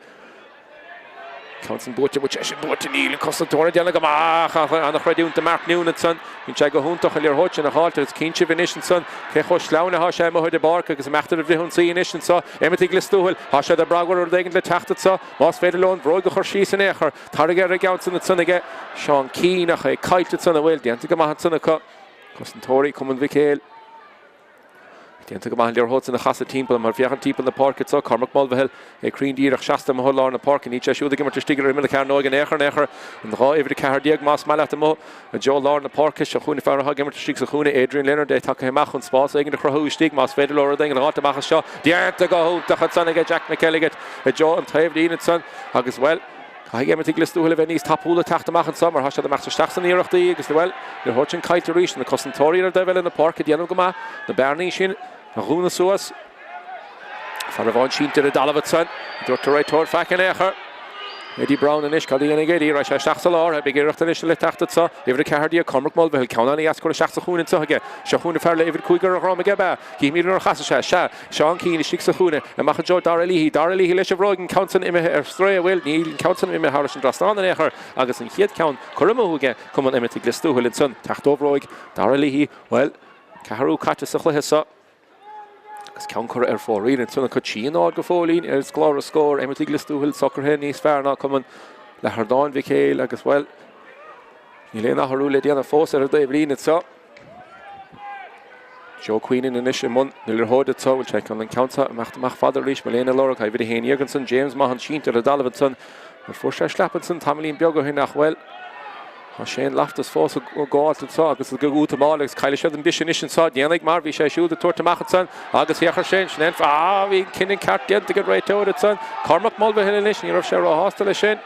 Ceann san buaite, bhfuil sé sin buaite? Níl, an cosantóir ag déanamh go maith ach an-chreidiúint do Mark Noone ansan. Bíonn sé go hiontach an liathróid sin a dh'fháilt agus cíonn sibh anois ansan cé chomh sleamhain atá sé amuigh ar an bpáirc agus imeacht ar an bhfrithionsaí anois anso. Eimeataigh Lios Tuathail, tá siad ag brath go bhfuil rud éigin le teacht anso. Más féidir leo an bhróig a chur síos in aon chor. Tarraingthe ar an gceann san ansan aige Seán Keane ach é caillte ansan an bhfuil déanta go maith ansan acu. Cosantóirí Cumann Mhic Éil. Déanta go maith an liathróid san a chasadh timpeall mar féachaint timpeall na páirce anso, Cormac Mulvihill é cruinn díreach seasta amuigh i lár na páirce. Níl sé siúd ag imirt istigh ar imeall na cearnóige in aon chor, in aon chor. An 2 uimhir 14 más maith leat amuigh i dtreo lár na páirce. Seo chugainn fear atá ag imirt istigh sa chúinne, Adrian Leonard, é tagtha amach chun spás éigin a chruthú istigh más féidir leo rud éigin a dh'fháilt amach as seo. Déanta go hiontach ansan aige Jack McElligott i dtreo an taobh líne ansan agus, bhuel, Caithfidh Eimeataigh Lios Tuathail a bheith níos tapúla teacht amach anseo mar tá siad ag imeacht isteach san iarrachtaí agus, bhuel, liathróid sin caillte arís. Na cosantóirí ar an dtaobh eile na páirce ag déanamh go maith na bearnaí sin a dhúnadh suas. Fear amháin sínte ar an dtalamh ansan, a dúirt an réiteoir, faic in aon chor. Eddie Browne anois, cad a dhéanfaidh Eddie? Raghaidh sé isteach sa lár, beidh iarracht anois le teacht anseo. Uimhir 14, Cormac Mulvihill, ceann an-dheas curtha isteach sa chúinne anseo aige. Seo chugainn fear le uimhir 5 ar a dhroim aige, ab ea? Cífimid nuair a chasfaidh sé. Sea. Seán Keane istigh sa chúinne, amach i dtreo Dara Leahy. Dara Leahy leis an bhróig, an ceann san imithe ar strae, an bhfuil? Níl an ceann san imithe thairis an dtrasnán in aon chor agus an chéad cheann curtha amú aige Cumann Eimeataigh Lios Tuathail ansan. Teacht ó bhróig, Dara Leahy, bhuel, ceathrú caite sa chluiche seo agus ceann curtha ar fóraoil ansan acu. 3-0 go fóillín ar sclára scóir, Eimeataigh Lios Tuathail socraithe níos fearr ná Cumann Leathardáin Mhic Éil agus, bhuel, níl aon athrú le déanamh fós ar an dtaobhlíne anseo. Joe Queenan anois i mbun na liathróide anseo. Bhfuil sé chun an ceann seo imeacht amach fada arís? Mo léan a lorg. Uimhir 11 ansan, James Mahon sínte ar an dtalamh ansan. Bhuel, fuair sé slap ansan tamaillín beag ó shin ach, bhuel, tá Shane Loftus fós ag gabháilt anseo agus ag útamáil agus caillfidh siad an biseach anois anseo. Déanfaidh mar bhí sé siúd ag tabhairt amach ansan agus féach air sin. Sin é an ah, bhí an cinneadh ceart déanta ag an réiteoir ansan. Cormac Mulvihill anois, ní raibh sé róshásta leis sin.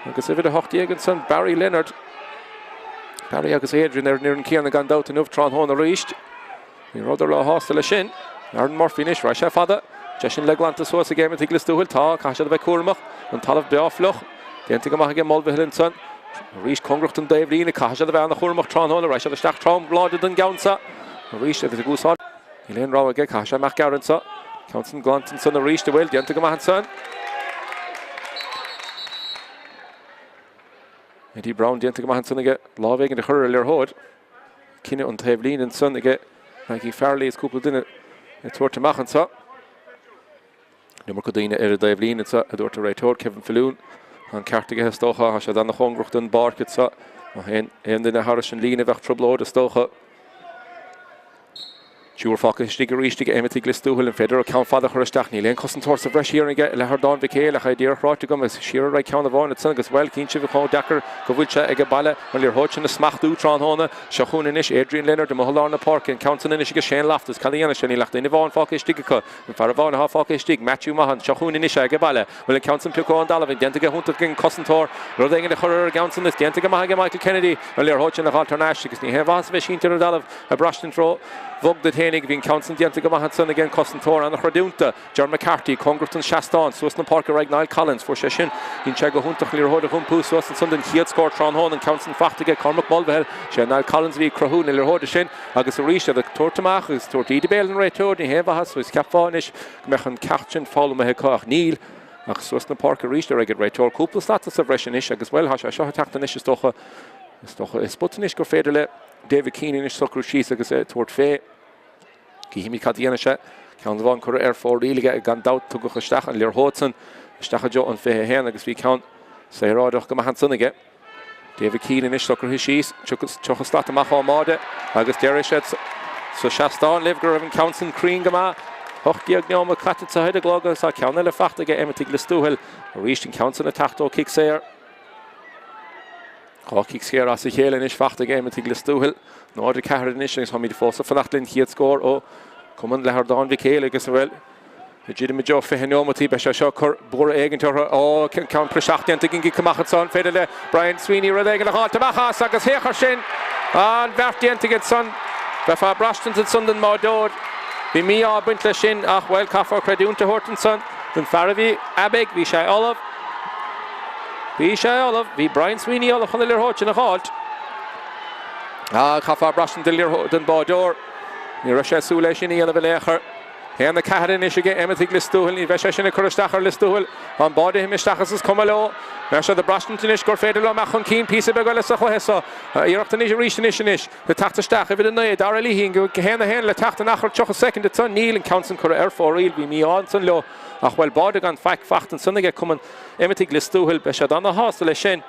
Agus uimhir 18 ansan, Barry Leonard. Barry agus Adrian ar an fhoireann céanna gan dabht inniu tráthnóna arís. Ní rabhadar róshásta leis sin. Aaron Murphy anois, raghaidh sé fada. Deis sin le glanta suas ag Eimeataigh Lios Tuathail. Tá, caithfidh siad a bheith cúramach. An talamh breá fliuch. Déanta go maith aige Mulvihill ansan. Arís cóngarach don dtaobh líne. Caithfidh siad a bheith an-chúramach tráthnóna. Raghaidh siad isteach trom láidir don gceann seo. Arís agus ag úsáid. Níl aon rogha aige. Caithfidh sé imeacht gearr anseo. Ceann san glanta ansan arís. An bhfuil? Déanta go maith ansan. Eddie Browne déanta go maith ansan aige, lámh éigin a chur ar an liathróid. Cinneadh an taobh líne ansan aige Maggie Farrelly is cúpla duine ag tabhairt amach anseo. An iomarca daoine ar an dtaobh líne anseo, a dúirt an réiteoir Kevin Falloon. Tá an ceart aige is dócha, tá siad an-chóngarach don bpáirc anseo. Má théann aon duine thairis an líne bheadh trioblóid is dócha. Triúr fágtha istigh arís ag Eimeataigh Lios Tuathail. An féidir leo ceann fada a chur isteach? Níl aon chosantóir sa bhreis thiar aige Leathardán Mhic Éil ach é díreach ráite agam is siar ar aghaidh ceann amháin ansan agus, bhuel, cíonn sibh chomh deacair go bhfuil sé ag baile an liathróid sin a smachtú tráthnóna. Seo chugainn anois Adrian Leonard amuigh i lár na páirce. An ceann san anois aige Shane Loftus. Cad a dhéanfaidh sé? Níl ach duine amháin fágtha istigh acu. An fear amháin atá fágtha istigh, Matthew Mahon. Seo chugainn anois é ag baile. Bhfuil an ceann san pioctha ón dtalamh? Déanta go hiontach ag an cosantóir. Rud éigin a chur ar an gceann san is déanta go maith aige Michael Kennedy. An liathróid sin a dh'fháilt thar n-ais agus ní haon mhaitheas a bheith sínte ar an dtalamh ag braistint ró bhog duit fhéinig. Bhí an ceann san déanta go maith ansan ag an cosantóir an-chreidiúnta, Ger McCarthy, cóngarach don seastán, suas na páirce ar aghaidh Niall Collins. Fuair sé sin. Dhein sé go hiontach an liathróid a dh'iompú suas ansan don chéad scór tráthnóna. An ceann san fachta aige Cormac Mulvihill. Sé Niall Collins a bhí ag cruthú na liathróide sin agus arís iad ag tabhairt amach agus ag tabhairt íde béil don réiteoir. Ní haon mhaitheas agus cheapfá anois go mbeadh an ceacht sin foghlamtha acu ach níl. Ach suas na páirce arís ar aghaidh an réiteoir. Cúpla slat sa bhreis anois agus, bhuel, tá sé seo ag teacht anois is dócha, is dócha i spota anois gur féidir le David Keane anois socrú síos agus é tabhairt fé. Cífimid cad a dhéanfaidh sé. Ceann amháin curtha ar fóraoil aige gan dabht tugadh isteach an liathróid san isteach i dtreo an 21 agus bhí ceann saoráideach go maith ansan aige. David Keane anois socraithe síos, 30 slat amach ón mbáide agus déarfaidh siad sa seastán libh go raibh an ceann san cruinn go maith. 18 neomat caite anseo ar an gclog agus tá ceann eile fachta aige Eimeataigh Lios Tuathail. Arís an ceann san ag teacht ó cic saor. Dhá chic saor as a chéile anois fachta aige Eimeataigh Lios Tuathail. 0-4 anois agus táimid fós ag fanacht len chéad scór ó Cumann Leathardáin Mhic Éil agus, bhuel, Druidim i dtreo 20 neomataí, beidh sé seo ag cur buaireamh éigint orthu. Ó, ceann praiseach déanta ag an gcic amach anso. An féidir le Brian Sweeney rud éigin a dh'fháilt amach as agus féach air sin! An bheart déanta aige ansan. Bheifeá ag braistint ansan don mbáideoir. Bhí mí-ádh ag baint leis sin ach, bhuel, caithfear creidiúint a thabhairt ansan don fear a bhí aibidh. Bhí sé ullamh. Bhí sé ullamh. Bhí Brian Sweeney ullamh chun an liathróid sin a dh'fháilt. Ach caithfear braistint don báideoir. Ní raibh sé ag súil é sin a dhéanamh in aon chor. 1, 4 anois aige Eimeataigh Lios Tuathail. Ní bheidh sé sin ag cur isteach ar Lios Tuathail. Tá an báide imithe isteach agus is cuma leo. Beidh siad ag braistint anois gur féidir leo imeacht chun cinn píosa beag eile sa chluiche seo. Iarracht anois arís anois anois le teacht isteach. Uimhir 9, Dara Leahy, 1, 1 le teacht in achar 30 soicind ansan. Níl an ceann san curtha ar fóraoil. Bhí mí-ádh ansan leo ach bhuel báide gan faic fachta ansan aige cumann Eimeataigh Lios Tuathail. Beidh siad ana-shásta leis sin.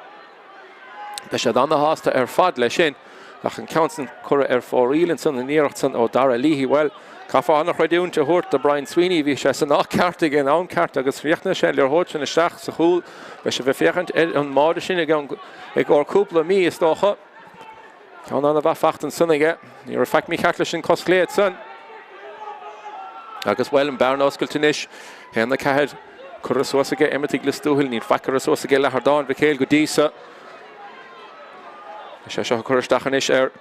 Beidh siad ana-shásta ar fad leis sin. Ach an ceann san curtha ar fóraoil ansan, an iarracht san ó Dara Leahy, bhuel, caithfear ana-chreidiúint a thabhairt do Brian Sweeney, bhí sé san áit ceart ag an am ceart agus chríochnaigh sé an liathróid sin isteach sa chúl. Beidh sibh ag féachaint ar an mbáide sin i gcomhair cúpla mí, is dócha. Ceann ana-mhaith fachta ansan aige. Ní raibh faic mícheart leis an cos chlé ansan. Agus, bhuel, an bearna oscailte anois. 1, 4. Curtha suas aige Eimeataigh Lios Tuathail. Níl faic curtha suas aige Leathardán Mhic Éil go dtí so. Beidh sé seo ag cur isteach anois ar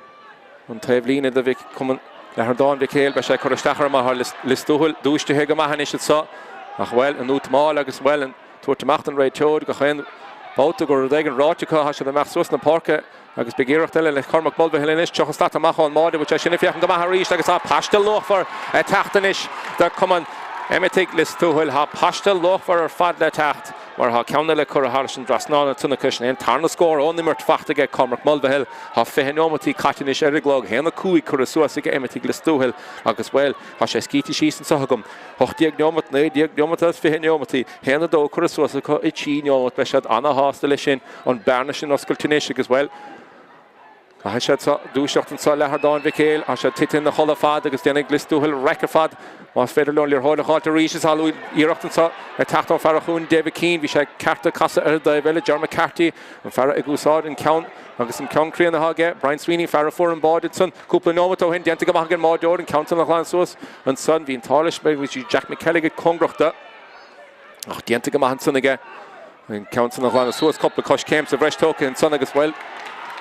an taobh líne do Mhic Cumann Leathardán Mhic Éil. Beidh sé ag cur isteach ar maith Lios Tuathail. Dúisithe go maith anois anso. Ach bhuel, an útamáil agus bhuel, an tabhairt amach don réiteoir gach aon bhabhta go raibh rud éigin ráite acu. Tá siad ag imeacht suas na páirce. Agus beidh iarracht eile le Cormac Mulvihill anois, 30 slat amach ón mbáide, bhfuil sé sin ag féachaint go maith arís agus tá paiste luachmhar ag teacht anois do Cumann Eimeataigh Lios Tuathail. Tá paiste luachmhar ar fad le teacht mar tá ceann eile curtha thairis an dtrasnán ansan acu. Sin é an tarna scór ón imirt fachta aige Cormac Mulvihill. Tá 20 neomataí caite anois ar an gclog, 1, 5 curtha suas ag Eimeataigh Lios Tuathail agus, bhuel, tá sé scríte síos anseo agam, 18 neomat, 19 neomat agus 20 neomataí, 1, 2 curtha suas acu i 3 neomat. Beidh siad ana-shásta leis sin. an bearna sin oscailte anois agus, bhuel, caithfidh siad seo dúiseacht anseo Leathardán Mhic Éil, tá siad tite ina chodladh fad agus déanfaidh Lios Tuathail raic ar fad más féidir leo an liathróid a dh'fháilt arís. Is iarracht anseo ag teacht ón fear a chúin David Keane, bhí sé ceart ag casadh ar an dtaobh eile, Ger McCarthy, an fear ag úsáid an ceann agus an ceann críonna atá aige, Brian Sweeney, fear a fuair an báide ansan cúpla nóimeat ó shin, déanta go maith ag an mbáideoir an ceann san a ghlanadh suas ansan, bhí an t-ádh leis, bhí Jack McElligott cóngarach do. Ach déanta go maith ansan aige. An ceann san a ghlanadh suas, cúpla coiscéim sa bhreis tógtha ansan agus, bhuel,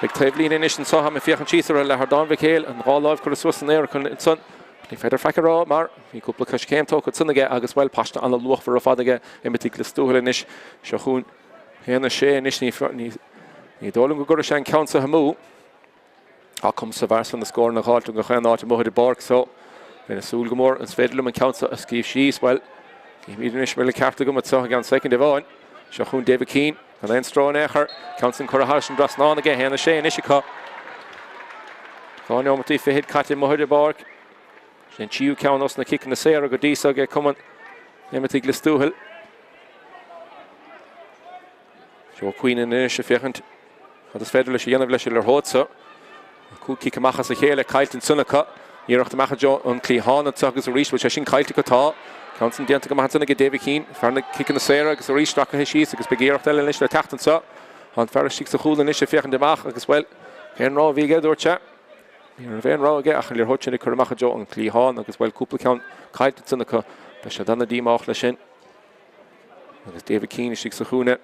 ag taobh líne anois anso, táim ag féachaint síos ar Leathardán Mhic Éil, an dhá láimh curtha suas san aer acu ansan. Ní féidir faic a rá mar bhí cúpla coiscéim tógtha ansan aige agus, bhuel, paiste ana-luachmhar ar fad aige Eimeataigh Lios Tuathail anois. Seo chugainn 1, 6 anois, ní dóigh liom go gcuirfidh sé an ceann seo amú. Tá cuma sa bhfear san na scóranna a dh'fháilt ó gach aon áit amuigh ar an bpáirc so. Bheinn ag súil go mór an féidir liom an ceann seo a scríobh síos. Bhuel, cífimid anois an bhfuil an ceart agam anseo i gceann soicind amháin. Seo chugainn David Keane, gan aon stró in aon chor. Ceann san curtha thairis an dtrasnán aige, 1, 6 anois acu. Dhá neomataí fichead caite amuigh ar an bpáirc. Sin an tríú ceann os na ciceanna saora go dtí so ag Cumann Eimeataigh Lios Tuathail. Joe Queenan anois ag féachaint cad is féidir leis a dhéanamh leis an liathróid seo. 5 cic amach as a chéile caillte ansan acu. Iarracht amach i dtreo an cliathán anseo agus arís bhfuil sé sin caillte acu? Tá. Ceann san déanta go maith ansan ag David Keane. Fear na ciceanna saora agus arís sractha síos agus beidh iarracht eile anois le teacht anseo. Tá an fear istigh sa chúl anois ag féachaint amach agus bhuel, cén rogha a bhí aige, dúirt sé. Ní raibh aon rogha aige ach an liathróid sin ag cur amach i dtreo an cliathán agus bhuel cúpla ceann caillte ansan acu. Beidh siad ana-dhíomách leis sin. Agus David Keane istigh sa chúinne.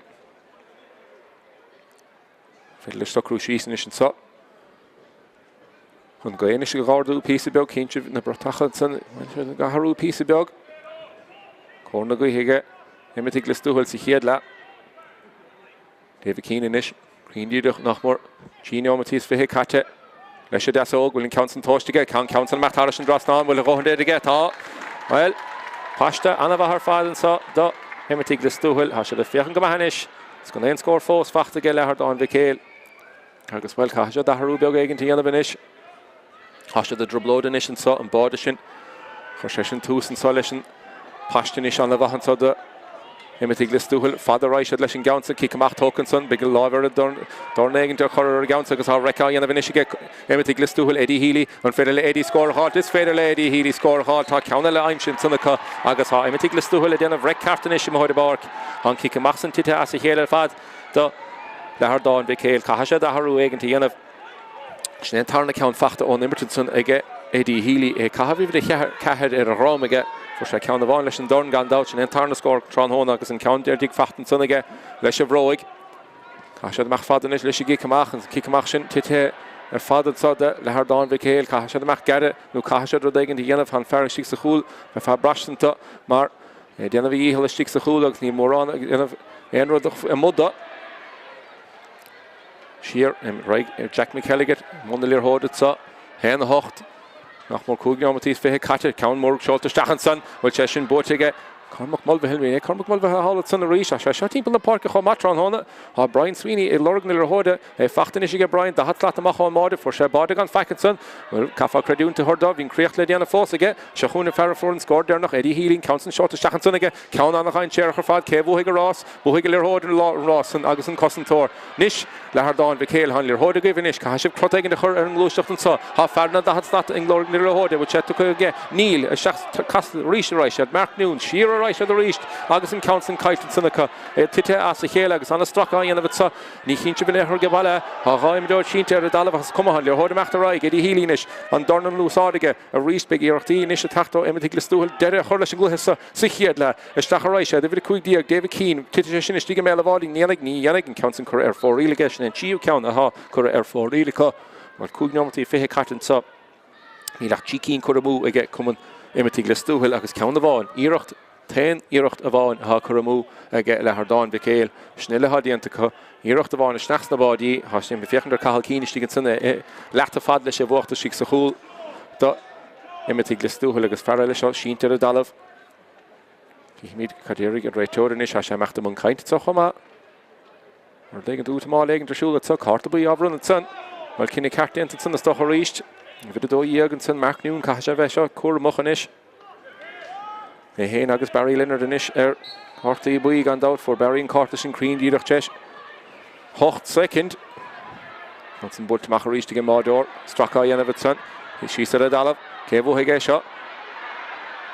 Féidir leis socrú síos anois anseo. An gaoth anois ag ardú píosa beag, cinnte na bratacha ansan, ag athrú píosa beag. Cóir na gaoithe aige. Eimeataigh Lios Tuathail sa chéad leath. David Keane anois, cruinn díreach nach mór 3 neomataí is 20 caite leis an deasóg. Bhfuil an ceann san tomhaiste aige? Ceann ceann san amach thairis an dtrasnán. Bhfuil a dhóthain air aige? Tá. Bhuel, paiste an-mhaith ar fad anso do Eimeataigh Lios Tuathail. Tá siad ag féachaint go maith anois. Is gan aon scór fós fachta aige Leathardán Mhic Éil. Agus, bhuel, caithfidh siad athrú beag éigin a dhéanamh anois. Tá siad i dtrioblóid anois anso, an báide sin. Chuir sé sin tús anso leis an paiste anois an-mhaith anso do Eimeataigh Lios Tuathail. Fad a raghaidh siad leis an gceann san, cic amach tógtha ansan, beidh an láimh ar an dorn éigin á chur ar an gceann san agus tá raic á dhéanamh anois aige Eimeataigh Lios Tuathail, Eddie Healy. An féidir le Eddie scór a dh'fháilt? Is féidir le Eddie Healy scór a dh'fháilt. Tá ceann eile aimsithe ansan acu agus tá Eimeataigh Lios Tuathail ag déanamh raic ceart anois amuigh ar an bpáirc. Tá an cic amach san tite as a chéile ar fad do Leathardán Mhic Éil. Caithfidh siad athrú éigin a dhéanamh. Sin é an tarna ceann fachta ón imirt ansan aige Eddie Healy. É ag caitheamh uimhir a cheathair ar a dhrom aige. Fuair sé ceann amháin leis an dorn gan dabht. Sin é an tarna scór tráthnóna agus an ceann deiridh fachta ansan aige leis an bhróig. Caithfidh siad imeacht fada anois leis an gcic amach. An cic amach sin tite ar fad anso do Leathardán Mhic Éil. Caithfidh siad imeacht gearra nó caithfidh siad rud éigin a dhéanamh. Tá an fear istigh sa chúl bheifeá ag braistint do mar é ag déanamh a dhícheall istigh sa chúl agus níl mórán ag déanamh aon rud amuigh do. Siar ar aghaidh ar Jack McElligott, i mbun na liathróide anseo. 1, 8. Nach mór 5 neomataí is 20 caite. Ceann mór seolta isteach ansan. Bhfuil sé sin buaite aige? Cormac Mulvihill, bhí Cormac Mulvihill thall ansan arís. Tá sé seo timpeall na páirce chomh maith tráthnóna. Tá Brian Sweeney ag lorg na liathróide. É fachta anois aige Brian. 40 slat amach ón mbáide. Fuair sé báide gan faic ansan. Bhuel, caithfeá creidiúint a thabhairt dó. Bhí an críoch le déanamh fós aige. Seo chugainn an fear a fuair an scór deireanach, Eddie Healy. An ceann san seolta isteach ansan aige. Ceann an-dhainséarach ar fad. Cé a bhuafaidh an rás? Buafaidh an liathróid an rás san agus an cosantóir. Anois, Leathardán Mhic Éil, tá an liathróid agaibh anois. Caithfidh sibh crot éigin a chur ar an ngluaiseacht anseo. Tá fear na 40 slat ag lorg na liathróide. Bhfuil sé tugtha aige? Níl. Isteach arís ar aghaidh siad. Mark Noone. Siar ar aghaidh siad arís agus an ceann san caillte ansan acu. É tite as a chéile agus an-stracadh á dhéanamh anseo. Ní chinn sibh in aon chor ag baile. Tá 2 imreoir sínte ar an dtalamh ach is cuma. Tá an liathróid ag imeacht ar aghaidh. Eddie Healy anois. An dorn in úsáid aige. Arís beidh iarrachtaí anois ag teacht ó Imithigh Lios Tuathail deireadh a chur leis an gcluiche seo sa chéad leath. Isteach ar aghaidh siad. Uimhir 15, David Keane. Titfidh sé sin istigh i mbéal an bháide. Ní dhéanfaidh, ní dhéanfaidh an ceann sin curtha ar fóraoil aige. Sin é an tríú ceann atá curtha ar fóraoil acu. Bhuel, 5 neomataí 20 caite anseo. Níl ach 3 cinn curtha amú aige cumann Imithigh Lios Tuathail agus ceann amháin, iarracht, t-aon iarracht amháin atá curtha amú aige Leathardán Mhic Éil. Sin uile atá déanta acu. Iarracht amháin isteach sna báidí. Tá sé ag féachaint ar Cathal Keane istigh ansan leata fada leis é bhuachtaint istigh sa chúl do Imithigh Lios Tuathail agus fear eile seo sínte ar an dtalamh. Cífimid cad déarfaidh an réiteoir anois. Tá sé ag imeacht i mbun cainte anseo chomh maith. Rud éigin útamáil éigin ar siúl anseo. Cárta buí á bhronnadh ansan. Bhuel, cinneadh ceart déanta ansan is dócha arís. Uimhir 12 ansan, Mark Noone, caithfidh sé a bheith seo cúramach anois. É féin agus Barry Leonard anois ar chártaí buí gan dabht. Fuair Barry an cárta sin cruinn díreach tar éis 8 soicind. Ansan buailte amach arís ag an mbáideoir. Stracadh á dhéanamh ansan. Síos ar an dtalamh. Cé a bhuafaidh é seo?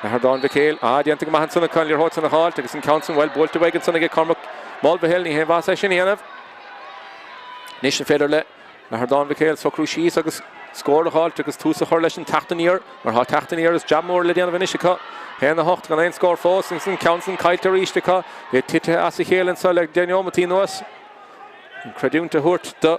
Leathardán Mhic Éil. Ah, déanta go maith ansan acu an liathróid san a dh'fháilt agus an ceann san, bhuel, buailte uaidh ansan aige Cormac Mulvihill. Ní haon mhaitheas é sin a dhéanamh. Anois an féidir le Leathardán Mhic Éil socrú síos agus scór a dh'fháilt agus tús a chur leis an teacht aniar mar tá teacht aniar is jab mór le déanamh anois acu. 1-8 gan aon scór fós agus an ceann san caillte arís acu. É titithe as a chéile anso le deich neomataí anuas. An creidiúint a thabhairt do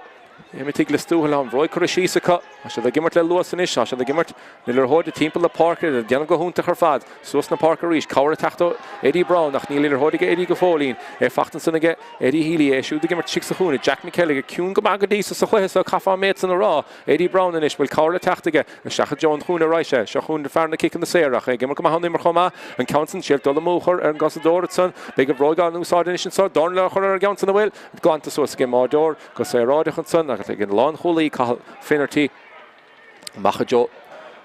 Imithigh Lios Tuathail, tá an bhróig curtha síos acu. Tá siad ag imirt le luas anois, tá siad ag imirt na liathróide timpeall na páirce, ag déanamh go hiontach ar fad. Suas na páirce arís, cabhair ag teacht ó Eddie Browne ach níl an liathróid aige Eddie go fóillín. É fachta ansan aige Eddie Healy, é siúd ag imirt istigh sa chúinne. Jack McKelliget ciúin go maith go dtí so sa chluiche so, caithfeá an méid san a rá. Eddie Browne anois, bhfuil cabhair le teacht aige? Isteach i dtreo an chúinne arís é. Seo chugainn fear na ciceanna saora ach é ag imirt go maith ón imirt chomh maith. An ceann san, siad dul amú a chur ar an gcosantóir ansan. Beidh an bhróig á n-úsáid anois anso. Dorn le chur ar an gceann san a bhfuil glanta suas ag an mbáideoir go saoráideach ansan agus ag an lánchúlaí Cathal Finnerty amach i dtreo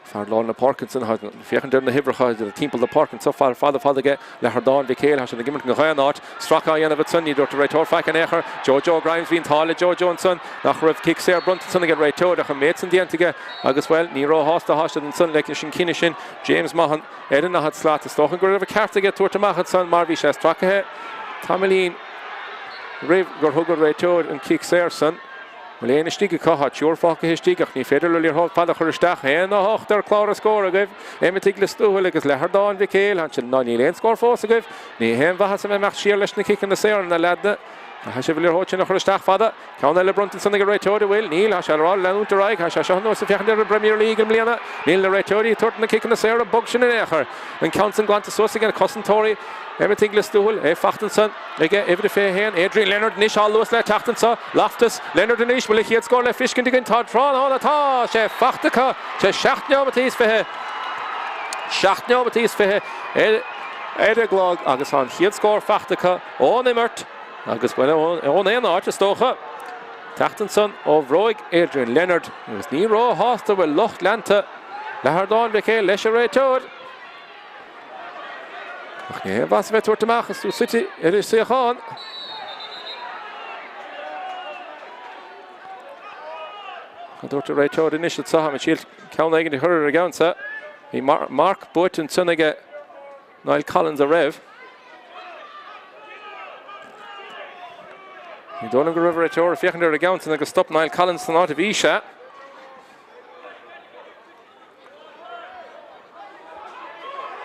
fear lár na páirce ansan. Féachaint ar na huimhreacha timpeall na páirce anso fada fada fada aige Leathardán Mhic Éil. Tá siad ag imirt in gach aon áit. Stracadh á dhéanamh ansan, ní dúirt an réiteoir faic in aon chor. Joe Joe Grimes, bhí an t-ádh le Joe Joe ansan nach raibh cic saor bronnta ansan ag an réiteoir ach an méid san déanta aige agus, bhuel, ní róshásta atá siad ansan leis an cinneadh sin. James Maughan ar an ndaichead slat. Is dócha go raibh an ceart aige tabhairt amach ansan mar bhí sé stracaithe tamaillín roimh gur thug an réiteoir an cic saor san. Bhfuil éinne istigh acu? Tá triúr fágtha istigh ach ní féidir leo liathróid fada a chur isteach. 1-8 ar chlár na scór agaibh. Imithigh Lios Tuathail agus Leathardán Mhic Éil ansin. Ná níl aon scór fós agaibh. Ní haon mhaitheas a bheith imeacht siar leis na ciceanna saora, na leaideanna. Caithfidh sibh an liathróid sin a chur isteach fada. Ceann eile bronnta ansan ag an réiteoir, an bhfuil? Níl. Tá sé ag rá leanúint ar aghaidh. Tá sé seo ar nós ag féachaint ar an bPremier League i mbliana. Níl na réiteoirí ag tabhairt na ciceanna saora bog sin in aon chor. An ceann san glanta suas ag na cosantóirí. Imithigh Lios Tuathail. É fachta ansan aige uimhir a 21, Adrian Leonard. Anois tá luas le teacht anso. Loftus. Leonard anois. Bhfuil a chéad scór le fiscint againn? Tá tráthnóna. Tá sé fachta acu. Sé seacht neomataí is fiche. Seacht neomataí is fiche ar an gclog agus tá an chéad scór fachta acu ón imirt agus, bhuel, ón aon áit, is dócha. Teacht ansan ó bhróig Adrian Leonard agus ní róshásta a bhfuil lucht leanta Leathardán Mhic Éil leis an réiteoir. Ach ní haon mhaitheas a bheith ag tabhairt amach is tú suite ar an suíochán. Cad dúirt an réiteoir anois anseo? Tá mé ag triail ceann éigin a chur ar an gceann seo. Bhí marc buaite ansan aige Niall Collins a raibh. Ní dóigh liom go raibh an réiteoir ag féachaint ar an gceann san agus stop Niall Collins san áit a bhí sé.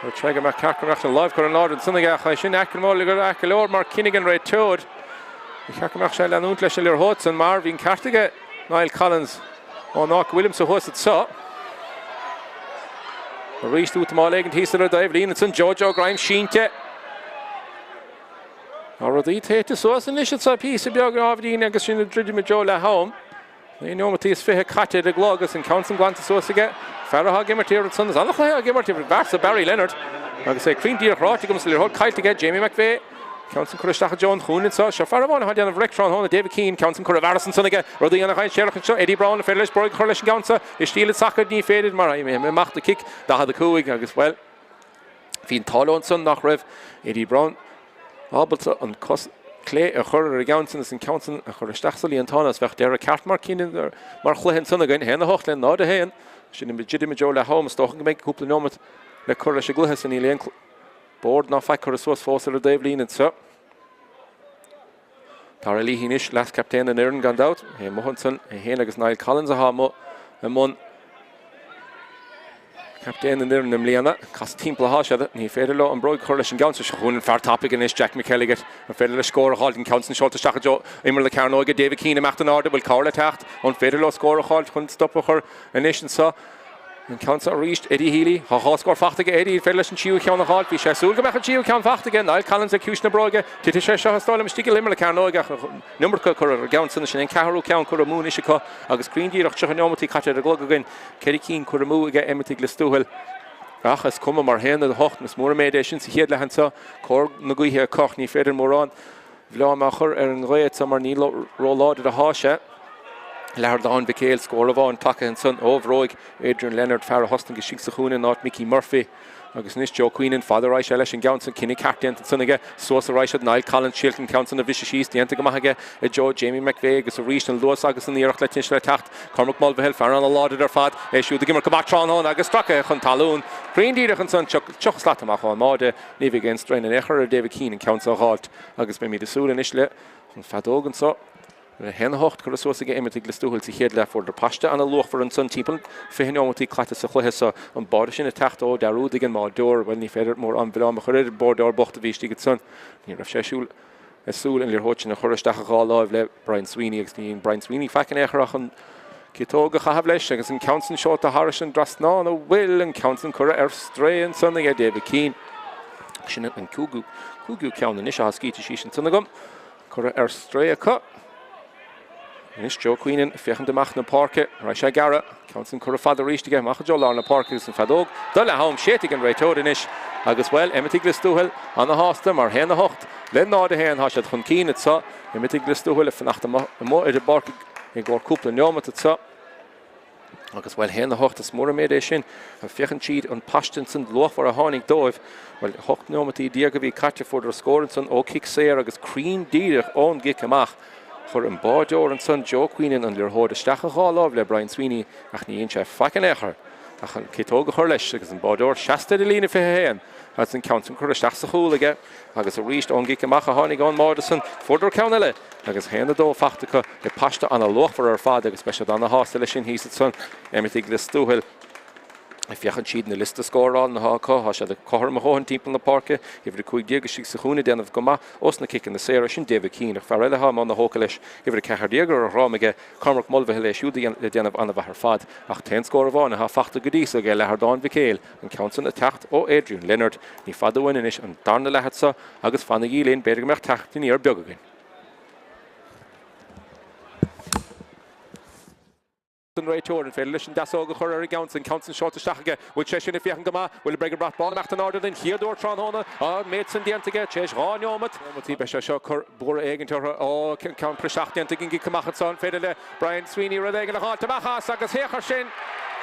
Dúirt sé go mbeadh ceart go mbeadh an láimh curtha in airde ansan aige ach é sin ait go leor mar cinnfidh an réiteoir. Ba cheart go mbeadh sé ag leanúint leis an liathróid san mar bhí an ceart aige Niall Collins ón áit go bhfuilimse thuas anseo. Arís útamáil éigin thíos ar an dtaobhlíne ansan Joe Joe Grimes sínte. Tá rudaí téite suas anois anseo píosa beag ábhairín agus sinn ag druidim i dtreo leath am. 9 neomataí is 20 caite ar an gclog agus an ceann san glanta suas aige. Fear atá ag imirt iarraidh san is an-chluiche ag imirt an fear so Barry Leonard agus é cruinn díreach ráite agam is an liathróid caillte aige Jamie McVeigh. Ceann san curtha isteach i dtreo an chúinne anseo. Seo fear amháin atá ag déanamh raic tráthnóna, David Keane. Ceann san curtha i bhfearas ansan aige. Rudaí an-dhainséarach anseo. Eddie Brown, an féidir leis bróig a chur leis an gceann so i stíl an tsacair? Ní féidir mar amach do cic 45 agus, bhuel, bhí an t-ádh leo ansan nach raibh Eddie Brown ábalta an cos clé a chur ar an gceann san is an ceann san a chur isteach sa líontán is bheadh deireadh ceart mar cinn mar chluiche ansan againn. 1-8 le 0-1. Sin i dtitim i dtreo leath am. Is dócha go mbeidh cúpla neomat le cur leis an gcluiche so níl aon bord ná faic curtha suas fós ar an dtaobhlíne anseo. Dara Leahy anois, leaschaptaen an fhoireann gan dabht. É amuigh ansan, é féin agus Niall Collins atá amuigh i mbun captaen an fhoireann i mbliana. Casadh timpeall atá siad. Ní féidir leo an bróig a chur leis an gceann seo. Seo chugainn an fear tapaidh anois, Jack McElligott. An féidir leis scór a fháil? An ceann san seolta isteach i dtreo imeall na cearnóige. David Keane imeacht in airde. Bhfuil cabhair le teacht? An féidir leo scór a fháil chun stop a chur anois anseo? An ceann seo arís, Eddie Healy. Tá dhá scór faighte aige Eddie. An féidir leis an tríú ceann a fháil? Bhí sé ag súil go mbeadh an tríú ceann faighte aige. Niall Collins ag ciumhais na bróige. Titfidh sé seo is dóigh liom istigh i imeall na cearnóige ach an iomarca curtha ar an gceann san. Sin an ceathrú ceann curtha amú anois acu agus cruinn díreach 30 neomataí caite ar an gclog againn. Ceithre cinn curtha amú aige Emmet Lios Tuathail. Ach is cuma mar 1-8 is mór an méid é sin sa chéad leath anseo. Cóir na gaoithe acu ach ní féidir mórán bhláim a chur ar an ghaoth anseo mar ní róláidir atá sé. Leathardán Mhic Éil, scór amháin tagtha ansan ó bhróig Adrian Leonard, fear a thosnaigh istigh sa chúinne in áit Mickey Murphy. Agus anois Joe Queenan, fada ar aghaidh sé leis an gceann san, cinneadh ceart déanta ansan aige, suas ar aghaidh siad, Niall Collins, silt an ceann san a bhriseadh síos, déanta go maith aige i dtreo Jamie McVeigh agus arís an luas agus an iarracht le anois le teacht. Cormac Mulvihill, fear an-láidir ar fad, é siúd ag imirt go maith tráthnóna agus stractha chun talún. Cruinn díreach ansan, 30 slat amach ón mbáide. Ní bheidh aon straidhn in aon chor ar David Keane an ceann so a dh'fháilt agus beimid ag súil anois le an feadóg anso. 1-8 curtha suas ag Emmet Lios Tuathail sa chéad leath. Fuaireadar paiste ana-luachmhar ansan timpeall 20 neomataí caite sa chluiche so. An báide sin ag teacht ó dearúd ag an mbáideoir. Bhuel, ní féidir mórán milleán a chur ar an báideoir bocht a bhí istigh ansan. Ní raibh sé ag súil an liathróid sin a chur isteach a dhá láimh le Brian Sweeney agus ní dhein Brian Sweeney faic in aon chor ach an ciotóg a chaitheamh leis agus an ceann san seolta thairis an dtrasnán a bhfuil an ceann san curtha ar strae ansan ag David Keane. Sin an cúigiú ceann anois atá scaoilte síos ansan agam. Curtha ar strae acu. Anois Joe Queenan ag féachaint amach na páirce. Raghadh sé ag gearradh. Ceann san curtha fada arís aige amach i dtreo lár na páirce agus an feadóg do leath am séidte ag an réiteoir anois agus, bhuel, Emmet Lios Tuathail ana-shásta mar 1-8 le 0-1 tá siad chun cinn anseo. Emmet Lios Tuathail ag fanacht amuigh ar an bpáirc i gcomhair cúpla neomat anseo. Agus, bhuel, 1-8, is mór an méid é sin. Féachann siad an paiste ansan luachmhar a tháinig dóibh. Bhuel, 18 neomataí a bhí caite, fuaireadar scór ansan ó chic saor agus cruinn díreach ón gcic amach. Chuir an báideoir ansan, Joe Queenan, an liathróid isteach a dhá láimh le Brian Sweeney ach ní dhein sé faic in aon chor ach an ciotóg a chur leis agus an báideoir seasta ar an líne 21 agus an ceann san curtha isteach sa chúl aige agus arís ón gcic amach a tháinig ón mbáide san fuaireadar ceann eile. Agus 1-2 faighte acu i paiste ana-luachmhar ar fad agus beidh siad ana-shásta leis sin thíos ansan. Emmet Lios Tuathail. Féachann siad na liosta scórálanna atá acu, tá siad cothrom a dhóthain timpeall na páirce, uimhir 15 istigh sa chúinne ag déanamh go maith os na ciceanna saora, sin David Keane, ach fear eile atá i mbun a thógtha leis, uimhir 14 ar a dhroim aige, Cormac Mulvihill, é siúd ag déanamh ana-mhaith ar fad. Ach t-aon scór amháin atá faighte go dtí so aige Leathardán Mhic Éil, an ceann san ag teacht ó Adrian Leonard. Ní fada uainn anois an darna leath anso agus fanaigí linn, b'fhéidir go mbeadh teacht aniar beag againn. An réiteoir, an féidir leis an deasóg a chur ar an gceann san, ceann san seolta isteach aige, bhfuil sé sin ag féachaint go maith, bhfuil an brat bán imeacht in airde den chéad uair tráthnóna, an méid san déanta aige tar éis 2 neomat. Beidh sé seo ag cur buaireamh éigint orthu, ó, ceann praiseach déanta ag an gcic amach anso, an féidir le Brian Sweeney rud éigin a dh'fháilt amach as agus féach ar sin,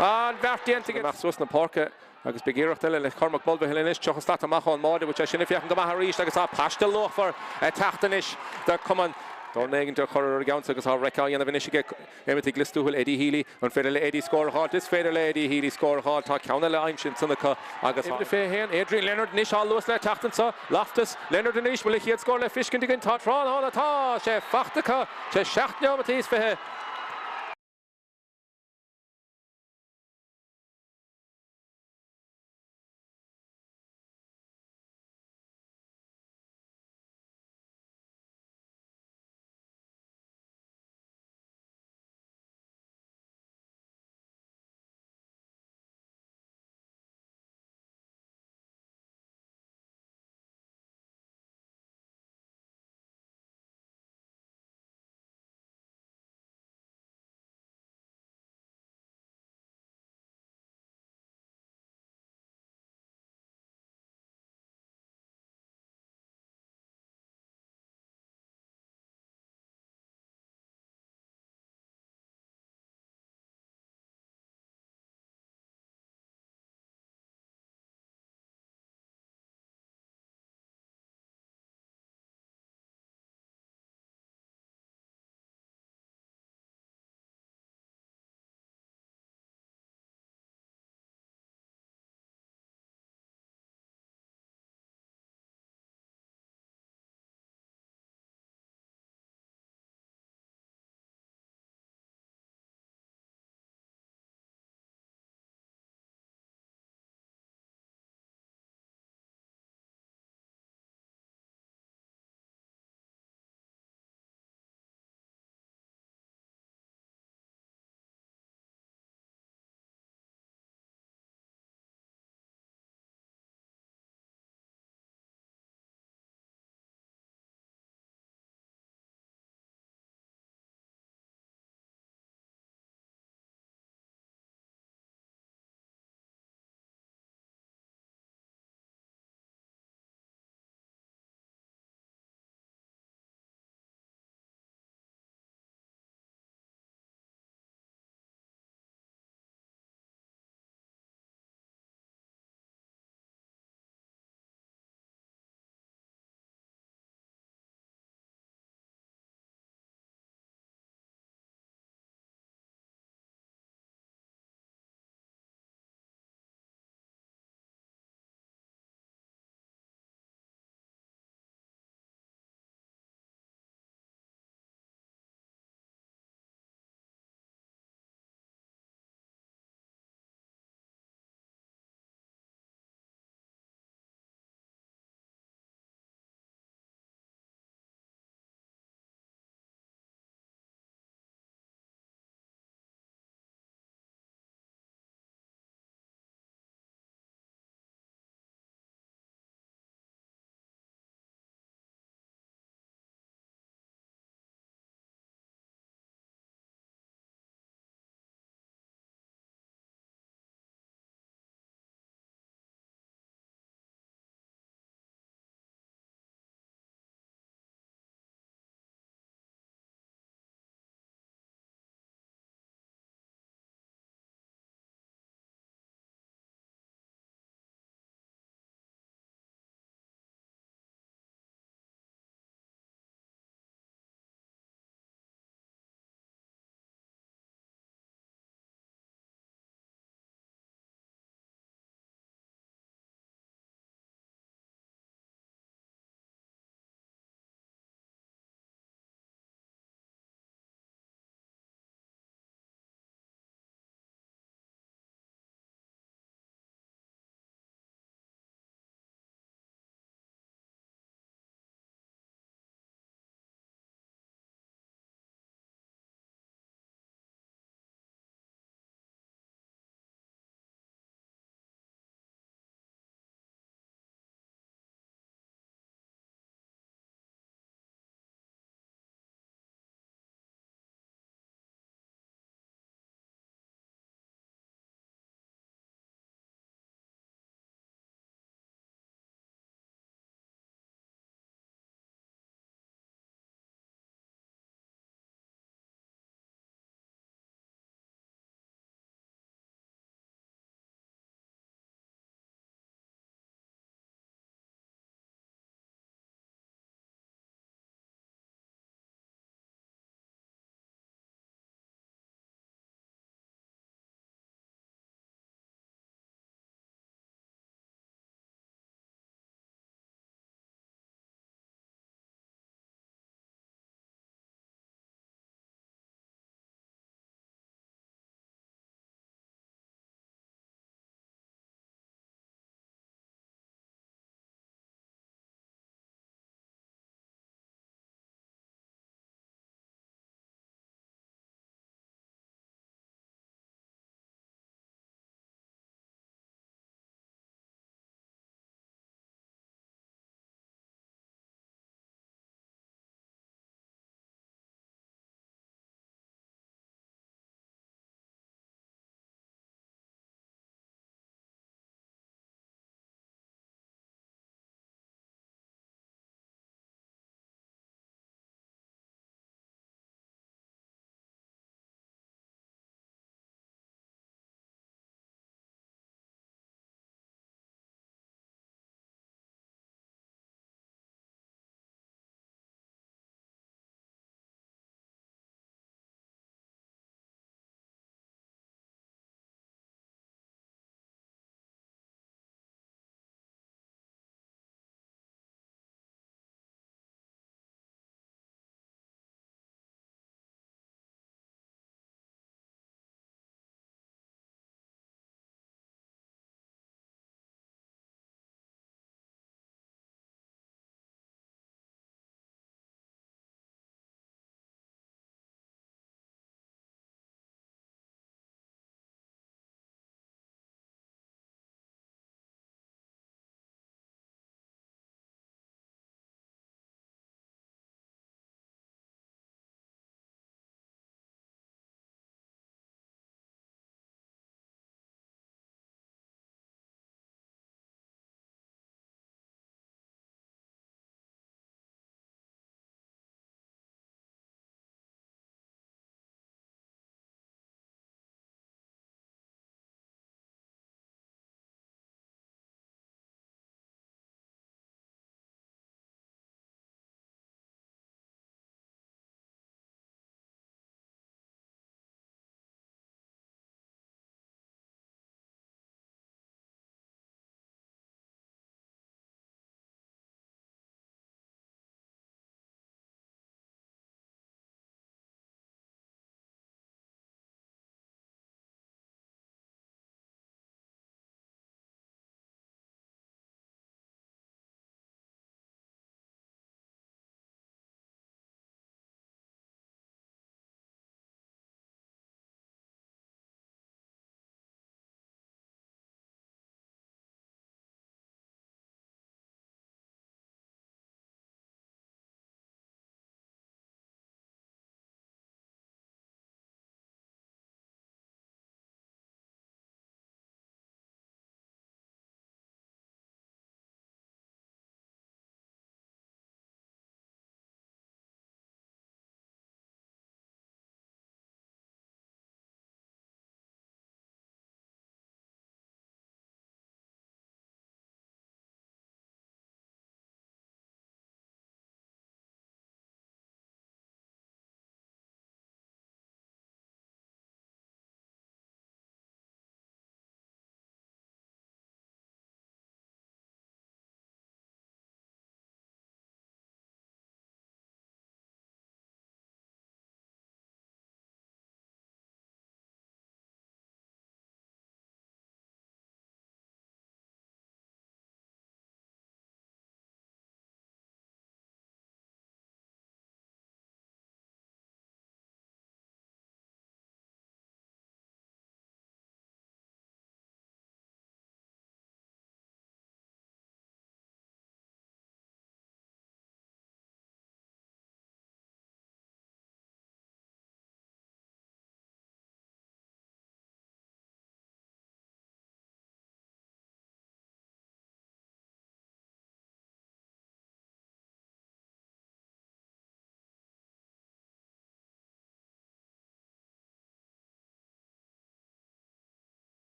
an bheart déanta aige. Amach suas na páirce. Agus beidh iarracht eile le Cormac Mulvihill anois, 30 slat amach ón mbáide, bhfuil sé sin ag féachaint go maith arís agus tá paiste luachmhar ag teacht anois do Cumann. Dorn éigin á chur ar an gceann agus tá raic á dhéanamh anois aige Emmet Lios Tuathail, Eddie Healy. An féidir le Eddie scór a dh'fháilt? Is féidir le Eddie Healy scór a dh'fháilt. Tá ceann eile aimsithe ansan acu agus. Uimhir 21, Adrian Leonard anois á luas le teacht anso. Loftus, Leonard anois, bhfuil a chéad scór le fiscint againn? Tá tráthnóna, tá sé faighte acu, sé seacht neomataí is fiche.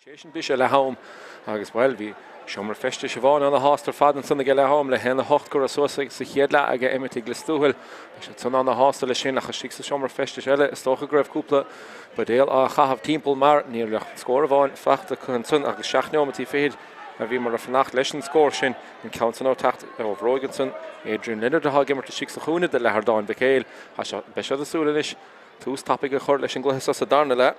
Tar éis an briseadh leath-am agus, bhuel, bhí seomra feistis amháin ana-shásta ar fad ansan ag leath-am le 1-8 curtha suas sa chéad leath ag Eimetigh Lios Tuathail. Bhí siad san ana-shásta leis sin ach istigh sa seomra feistis eile is dócha go raibh cúpla buidéal á chaitheamh timpeall mar ní raibh ach scór amháin faighte acu ansan agus seacht neomataí fichid a bhíomar ag fanacht leis an scór sin, an ceann san ag teacht ó bhróig ansan. Adrian Leonard atá ag imirt istigh sa chúinne do Leathardán Mhic Éil. Beidh siad ag súil anois tús tapaidh a chur leis an gcluiche seo sa darna leath.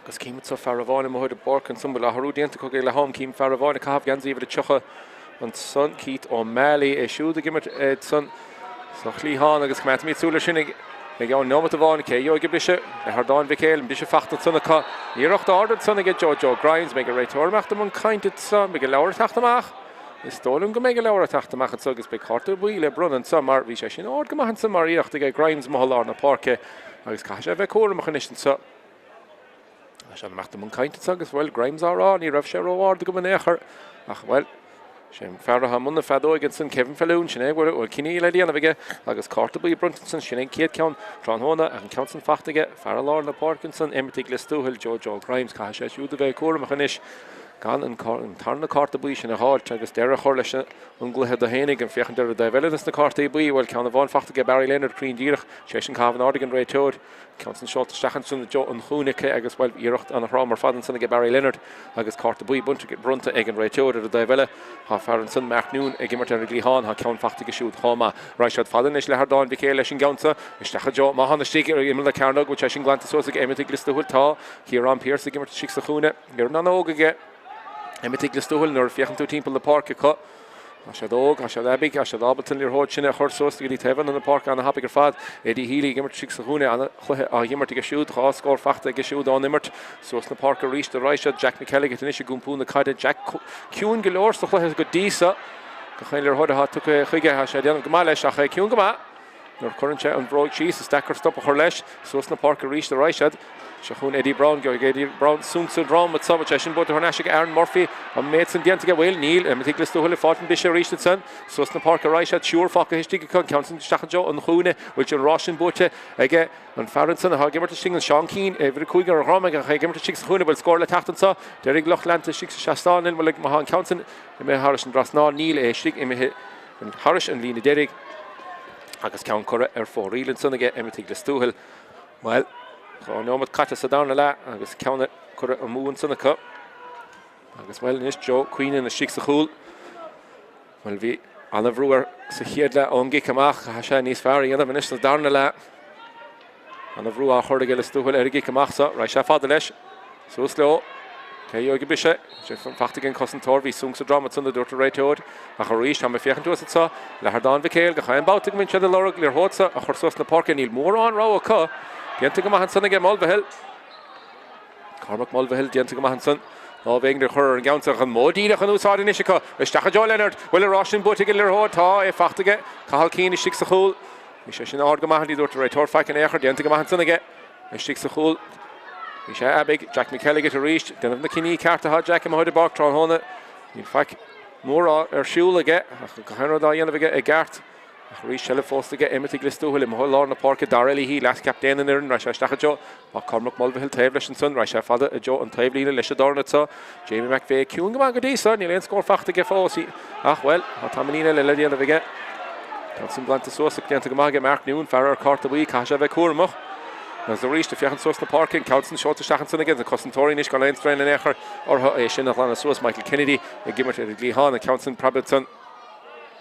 Agus cím anso fear amháin amuigh ar an bpáirc ansan, bhfuil athrú déanta acu ag leath-am, cím fear amháin ag caitheamh geansaí uimhir a 30 ansan, Keith O'Malley, é siúd ag imirt ansan sa chliathán agus coimeádfaimid súil air sin i gceann neomat amháin. Cé a gheobhaidh an briseadh? Leathardán Mhic Éil, an briseadh faighte ansan acu. Iarracht ard ansan aige Joe Joe Grimes, mbeidh an réiteoir imeacht i mbun cainte anso, mbeidh an leabhar ag teacht amach? Is dóigh liom go mbeidh an leabhar ag teacht amach anso agus beidh cárta buí le bronnadh anso mar bhí sé sin ard go maith ansan mar iarracht aige Grimes amuigh i lár na páirce agus caithfidh sé a bheith cúramach anois anso. Tá sé imeacht i mbun cainte anso agus bhuel Grimes á rá ní raibh sé ró-ard agam in aon chor ach bhuel sé an fear atá i mbun na feadóige ansan Kevin Faloon sin é a bhfuil cinní le déanamh aige agus cárta buí bronnta ansan sin é an chéad ceann tráthnóna ach an ceann san faighte aige fear i lár na páirce ansan Eimetigh Lios Tuathail Joe Joe Grimes caithfidh sé siúd a bheith cúramach anois gan an tarna cárta buí sin a dh'fháilt agus deireadh a chur leis an gcluiche do fhéinig. Ag féachaint ar an dtaobh eile des na cártaí buí, bhuel, ceann amháin faighte aige Barry Leonard, cruinn díreach, sé sin caitheamh in airde ag an réiteoir. Ceann san seolta isteach ansan i dtreo an chúinne aici agus, bhuel, iarracht ana-throm ar fad ansan aige Barry Leonard agus cárta buí bronnta ag an réiteoir. Ar an dtaobh eile, tá fear ansan, Mark Noone, ag imirt ar an gcliathán, tá ceann faighte aige siúd chomh maith. Raghaidh siad fada anois Leathardán Mhic Éil leis an gceann seo, isteach i dtreo Mahon istigh ar imeall na cearnóg, bhfuil sé sin glanta suas ag Eimetigh Lios Tuathail? Tá. Ciarán Pearse ag imirt istigh sa chúinne. Foireann an-óg aige Eimetigh Lios Tuathail nuair a féachann tú timpeall na páirce acu. Tá siad óg, tá siad aibí, tá siad ábalta an liathróid sin a chur suas go dtí taobhanna na páirce ana-thapaidh ar fad. Eddie Healy ag imirt istigh sa chúinne, ana-chluiche á imirt aige siúd, 2 scór faighte aige siúd ón imirt. Suas na páirce arís a raghaidh siad. Jack McElligott anois ag iompú na caide. Jack ciúin go leor sa chluiche go dtí seo. Gach aon liathróid atá tugtha chuige, tá sé ag déanamh go maith leis ach é ciúin go maith. Nuair a chuireann sé an bhróig síos, is deacair stop a chur leis. Suas na páirce arís a raghaidh siad. Seo chugainn Eddie Browne. Gheobhaidh Eddie Browne suan sa drom anso. Bhfuil sé sin buailte thar n-ais ag Aaron Murphy. An méid san déanta aige? Bhfuil? Níl. Eimetigh Lios Tuathail ag fáilt an briseadh arís ansan. Suas na páirce a raghaidh siad. Triúr fágtha istigh acu. An ceann san isteach i dtreo an chúinne. Bhfuil an rás sin buaite aige an fear ansan atá ag imirt istigh, an Seán Keane, uimhir 5 ar a dhrom aige, ag imirt istigh sa chúinne. Bhfuil scór le teacht anso? Déarfaidh lucht leanta istigh sa seastán linn. Bhfuil? Má tá an ceann san imithe thairis an dtrasnán, níl é istigh imithe. Thairis an líne deiridh agus ceann curtha ar fóraoil ansan aige Eimetigh Lios Tuathail. Bhuel, 2 neomat caite sa darna leath agus ceann curtha amú ansan acu. Agus bhuel anois Joe Queenan istigh sa chúl. Bhuel bhí an-bhrú air sa chéad leath ón gcic amach. Caithfidh sé níos fearr a dhéanamh anois sa darna leath. Ana-bhrú á chur aige Lios Tuathail ar an gcic amach so. Raghaidh sé fada leis. Suas leo. Cé a gheobhaidh an briseadh? Sé faighte ag an cosantóir. Bhí suan sa drom ansan a dúirt an réiteoir. Ach arís, tá mé ag féachaint thuas anso. Leathardán Mhic Éil, gach aon babhta go mbíonn siad ag lorg liathróid so a chur suas na páirce. Níl mórán rogha acu. Déanta go maith ansan aige Mulvihill. Cormac Mulvihill déanta go maith ansan. Lámh éigin a chur ar an gceann so ach an modh díreach in úsáid anois acu. Isteach i dtreo Leonard. Bhfuil an rás sin buaite ag an liathróid? Tá é faighte aige. Cathal Keane istigh sa chúl. Bhí sé sin ard go maith, ní dúirt an réiteoir faic in aon chor, déanta go maith ansan aige. Istigh sa chúl, bhí sé aibidh. Jack McElligott arís, déanamh na cinní cearta atá Jack amuigh ar an bpáirc tráthnóna. Níl faic mór ar siúl aige, ach gach aon rud á dhéanamh aige i gceart. Ach arís, seilbh fós aige Eimetigh Lios Tuathail amuigh i lár na páirce. Dara Leahy, leas-chaptaen an fhoireann, raghaidh sé isteach i dtreo Tá Cormac Mulvihill taobh leis ansan, raghaidh sé fada i dtreo an taobhlíne leis an dorn anso. Jamie McVeigh ciúin go maith go dtí so, níl aon scór faighte aige fós ach, bhuel, tá tamaillín eile le déanamh aige. Tá san glanta suas ach déanta go maith aige Mark Noone, fear ar cárta buí, caithfidh sé a bheith cúramach. Agus arís, ag féachaint suas na páirce, an ceann san seolta isteach ansan aige, na cosantóirí anois gan aon strain in aon chor orthu é sin a ghlanadh suas. Michael Kennedy ag imirt ar an gcliathán, an ceann san preabtha ansan.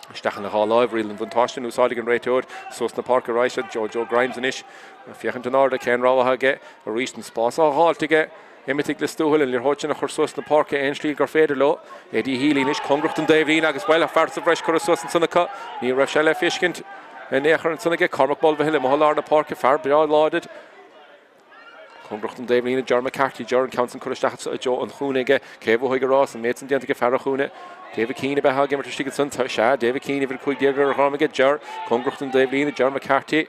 Isteach ina dhá láimh, riail an bhuntáiste in úsáid ag an réiteoir. Suas na páirce a raghaidh siad, Joe Joe Grimes anois. Féachaint in airde, cén rogha atá aige? Arís an spás á dh'fháilt aige. Eimetigh Lios Tuathail, an liathróid sin a chur suas na páirce aon slí gur féidir leo. Eddie Healy anois cóngarach don dtaobhlíne agus, bhuel, fear sa bhreis curtha suas ansan acu. Ní raibh sé le feiscint in aon chor ansan aige. Cormac Mulvihill amuigh i lár na páirce, fear breá láidir. Cóngarach don dtaobhlíne, Ger McCarthy, Ger an ceann san curtha isteach i dtreo an chúinne aige. Cé a bhuafaidh an rás? An méid san déanta aige fear an chúinne. David Keane ab ea ag imirt istigh ansan. Sea, David Keane, uimhir 15 ar a dhroim aige. Ger, cóngarach don dtaobhlíne, Ger McCarthy.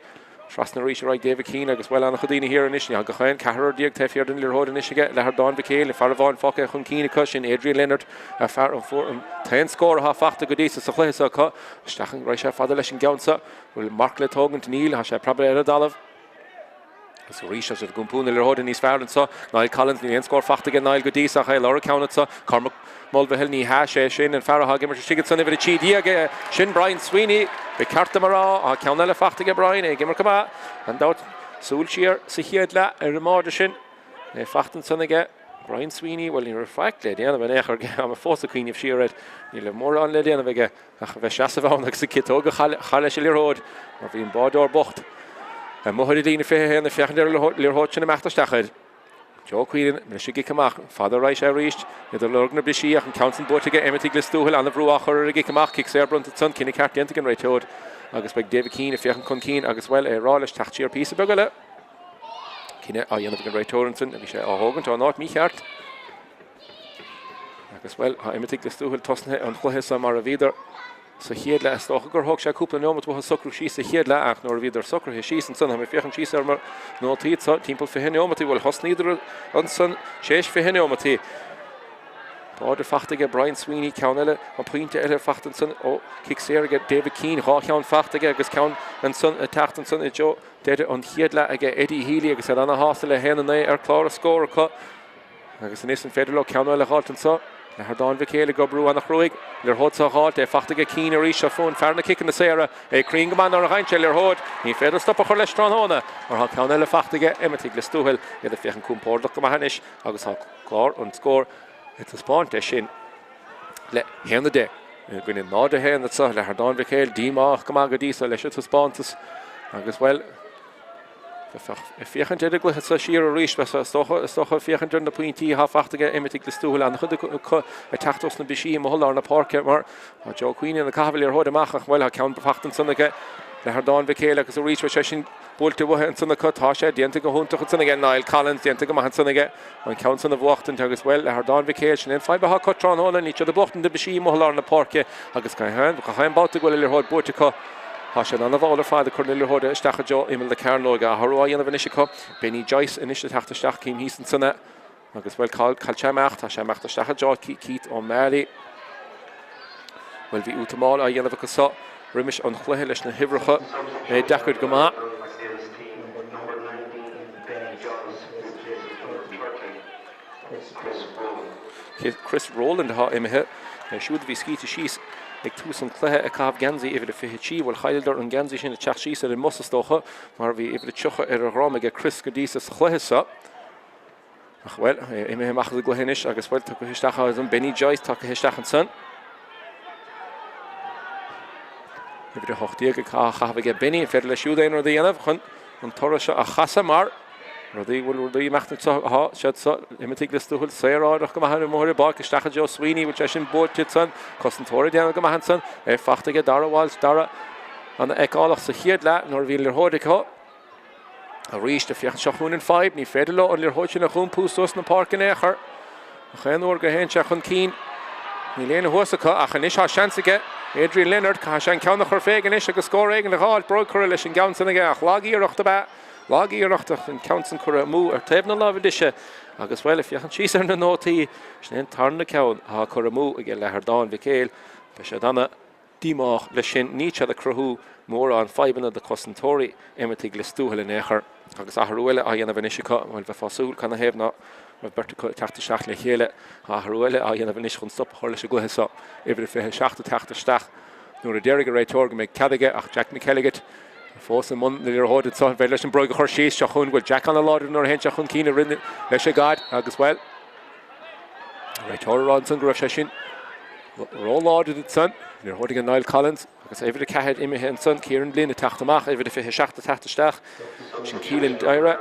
Trasna arís ar aghaidh David Keane agus, bhuel, an-chuid daoine thiar anois. Níl gach aon ceathrar taobh thiar den liathróid anois aige Leathardán Mhic Éil. Fear amháin fágtha chun cinn acu, sin Adrian Leonard, fear a fuair an t-aon scór atá faighte go dtí so sa chluiche seo acu. Isteach an raibh sé fada leis an gceann seo. Bhfuil marc le tógaint? Níl, tá sé preabtha ar an dtalamh. Agus arís tá siad ag iompú na liathróide níos fearr anseo. Niall Collins, níl aon scór fachta aige Niall go dtí so ach é ag lorg ceann anseo. Cormac Mulvihill, ní hea, sé sin an fear atá ag imirt istigh ansan uimhir 13 é sin Brian Sweeney. Ba cheart dom a rá, tá ceann eile fachta aige Brian, é ag imirt go maith. Gan dabht, súil siar sa chéad leath ar an mbáide sin. É fachta ansan aige Brian Sweeney, bhuel ní raibh faic le déanamh in aon chor aige, tá mé fós ag cuimhneamh siar air, ní raibh mórán le déanamh aige. Ach a bheith seasamh ann agus an ciotóg a chaitheamh leis an liathróid mar bhí an báideoir bocht amuigh ar an líne 21 ag féachaint ar an liathróid sin imeacht isteach air. Joe Queenan leis an gcic amach. Fada a raghaidh sé arís iad ag lorg na brisí ach an ceann san buaite aige Emmet Lios Tuathail. An-bhrú á chur ar an gcic amach. Cic saor bronnta ansan. Cinneadh ceart déanta ag an réiteoir agus beidh David Keane ag féachaint chun cinn agus, bhuel, é ag rá leis teacht siar píosa beag eile. Cinneadh á dhéanamh ag an réiteoir ansan. Bhí sé á thógaint ón áit mícheart. Agus, bhuel, tá Emmett Lios Tuathail tosnaithe an chluiche seo mar a bhíodar sa chéad leath. Is dócha gur thóg sé cúpla neomat uathu socrú síos sa chéad leath ach nuair a bhíodar socraithe síos ansan, tá mé ag féachaint síos ar mo nótaí anseo, timpeall 20 neomataí, bhuel, thosnaíodar ansan tar éis 20 neomataí. Báide fachta aige Brian Sweeney, ceann eile, an pointe eile fachta ansan ó chic saor aige David Keane, dhá cheann fachta aige agus ceann ansan ag teacht ansan i dtreo deireadh an chéad leath aige Eddie Healy agus iad ana-shásta le 1-9 ar chlár a scór acu. Agus anois an féidir leo ceann eile a dh'fháilt anso? Leathardán Mhic Éil ag oibriú ana-chruaidh. Liathróid seo a dh'fháilt, é fachta aige Keane arís. Seo fúinn fear na ciceanna saora. É cruinn go maith nuair a dh'fhaigheann sé liathróid. Ní féidir stop a chur leis tráthnóna mar tá ceann eile fachta aige Emmet Lios Tuathail. Iad ag féachaint compordach go maith anois agus tá clár an scóir ag taispeáint é sin le 1-10 i gcoinne 0-1 anso. Leathardán Mhic Éil díomách go maith go dtí so leis an taispeántas agus, bhuel, Bheifeá ag féachaint ar an gcluiche seo siar arís, bheifeá is dócha, is dócha ag féachaint ar na pointí atá fachta aige Emmet Lios Tuathail, an-chuid acu ag teacht ós na brisí amuigh i lár na páirce mar tá Joe Queenan ag caitheamh an liathróid amach ach bhuel tá ceann fachta ansan aige Leathardán Mhic Éil agus arís bheidh sé sin buailte uathu ansan acu. Tá sé déanta go hiontach ansan aige Niall Collins, déanta go maith ansan aige an ceann san a bhuachtaint agus bhuel Leathardán Mhic Éil, sin é an fadhb atá acu tráthnóna, níl siad ag buachtaint na brisí amuigh i lár na páirce agus gach aon babhta go bhfuil an liathróid buaite acu. Tá siad an-mhall ar fad ag cur na liathróide isteach i dtreo imeall na cearnóige. Athrú á dhéanamh anois acu. Benny Joyce anois ag teacht isteach, cím thíos ansan é. Agus, bhuel, cá bhfuil sé amach? Tá sé imeacht isteach i dtreo Keith O'Malley. Bhuel, bhí útamáil á dhéanamh acu so roimis an chluiche leis na huimhreacha. É deacair go maith. Chris Rowland atá imithe, é siúd a bhí scaoilte síos ag tús an chluiche ag caitheamh geansaí uimhir a 23. Bhuel, chailleadar an geansaí sin ag teacht síos ar an mbus is dócha, mar bhí uimhir a 30 ar a dhrom aige Chris go dtí sa chluiche seo. Ach bhuel, é imithe amach as an gcluiche anois agus bhuel, tugtha isteach as an Benny Joyce tagtha isteach ansan. Uimhir a 18 á chaitheamh aige Benny, an féidir leis siúd aon rud a dhéanamh chun an toradh seo a chasadh mar Rudaí, bhfuil rudaí imeacht anseo, tá siad seo, Emmet Lios Tuathail, saoráideach go maith ar an mbóthar i bpáirc isteach i dtreo Sweeney, bhfuil sé sin buailte ansan, cosantóir ag déanamh go maith ansan, é fachta aige Dara Walsh, Dara an-fheiceálach sa chéad leath nuair a bhí an liathróid acu. Arís, ag féachaint seo chugainn an fadhb, ní féidir leo an liathróid sin a dh'iompú suas na páirce in aon chor. Ach aon uair go théann sé chun cinn, níl éinne thuas acu, ach anois tá seans aige Adrian Leonard, caithfidh sé an ceann a chur fé anois agus scór éigin a dh'fháil, bróg curtha leis an gceann san aige ach lag-iarracht ab ea. Lag-iarracht ach an ceann san curtha amú ar taobh na láimhe deise agus, bhuel, ag féachaint síos ar na nótaí, sin é an tarna ceann atá curtha amú aige Leathardán Mhic Éil. Beidh siad ana díomách leis sin. Níl siad ag cruthú mórán fadhbanna do chosantóirí Emmet Lios Tuathail in aon chor agus athrú eile á dhéanamh anois acu. Bhuel, bheifeá ag súil canathaobh ná raibh beirt acu ag teacht isteach le chéile. Tá athrú eile á dhéanamh anois chun stop a chur leis an gcluiche seo. Uimhir a 27 ag teacht isteach nuair a déarfaidh an réiteoir go mbeidh cead aige ach Jack McElligott Fós i mbun na liathróide anseo, an féidir leis an bróig a chur síos? Seo chugainn go bhfuil Jack an-láidir nuair a théann sé chun cinn ag rith leis an gcaid agus, bhuel, an réiteoir ag rá ansan go raibh sé sin ró-láidir ansan. Liathróid ag Niall Collins agus uimhir 4 imithe ansan, Kieran Glynn ag teacht amach, uimhir 27 ag teacht isteach, sin Keelan Dwyer.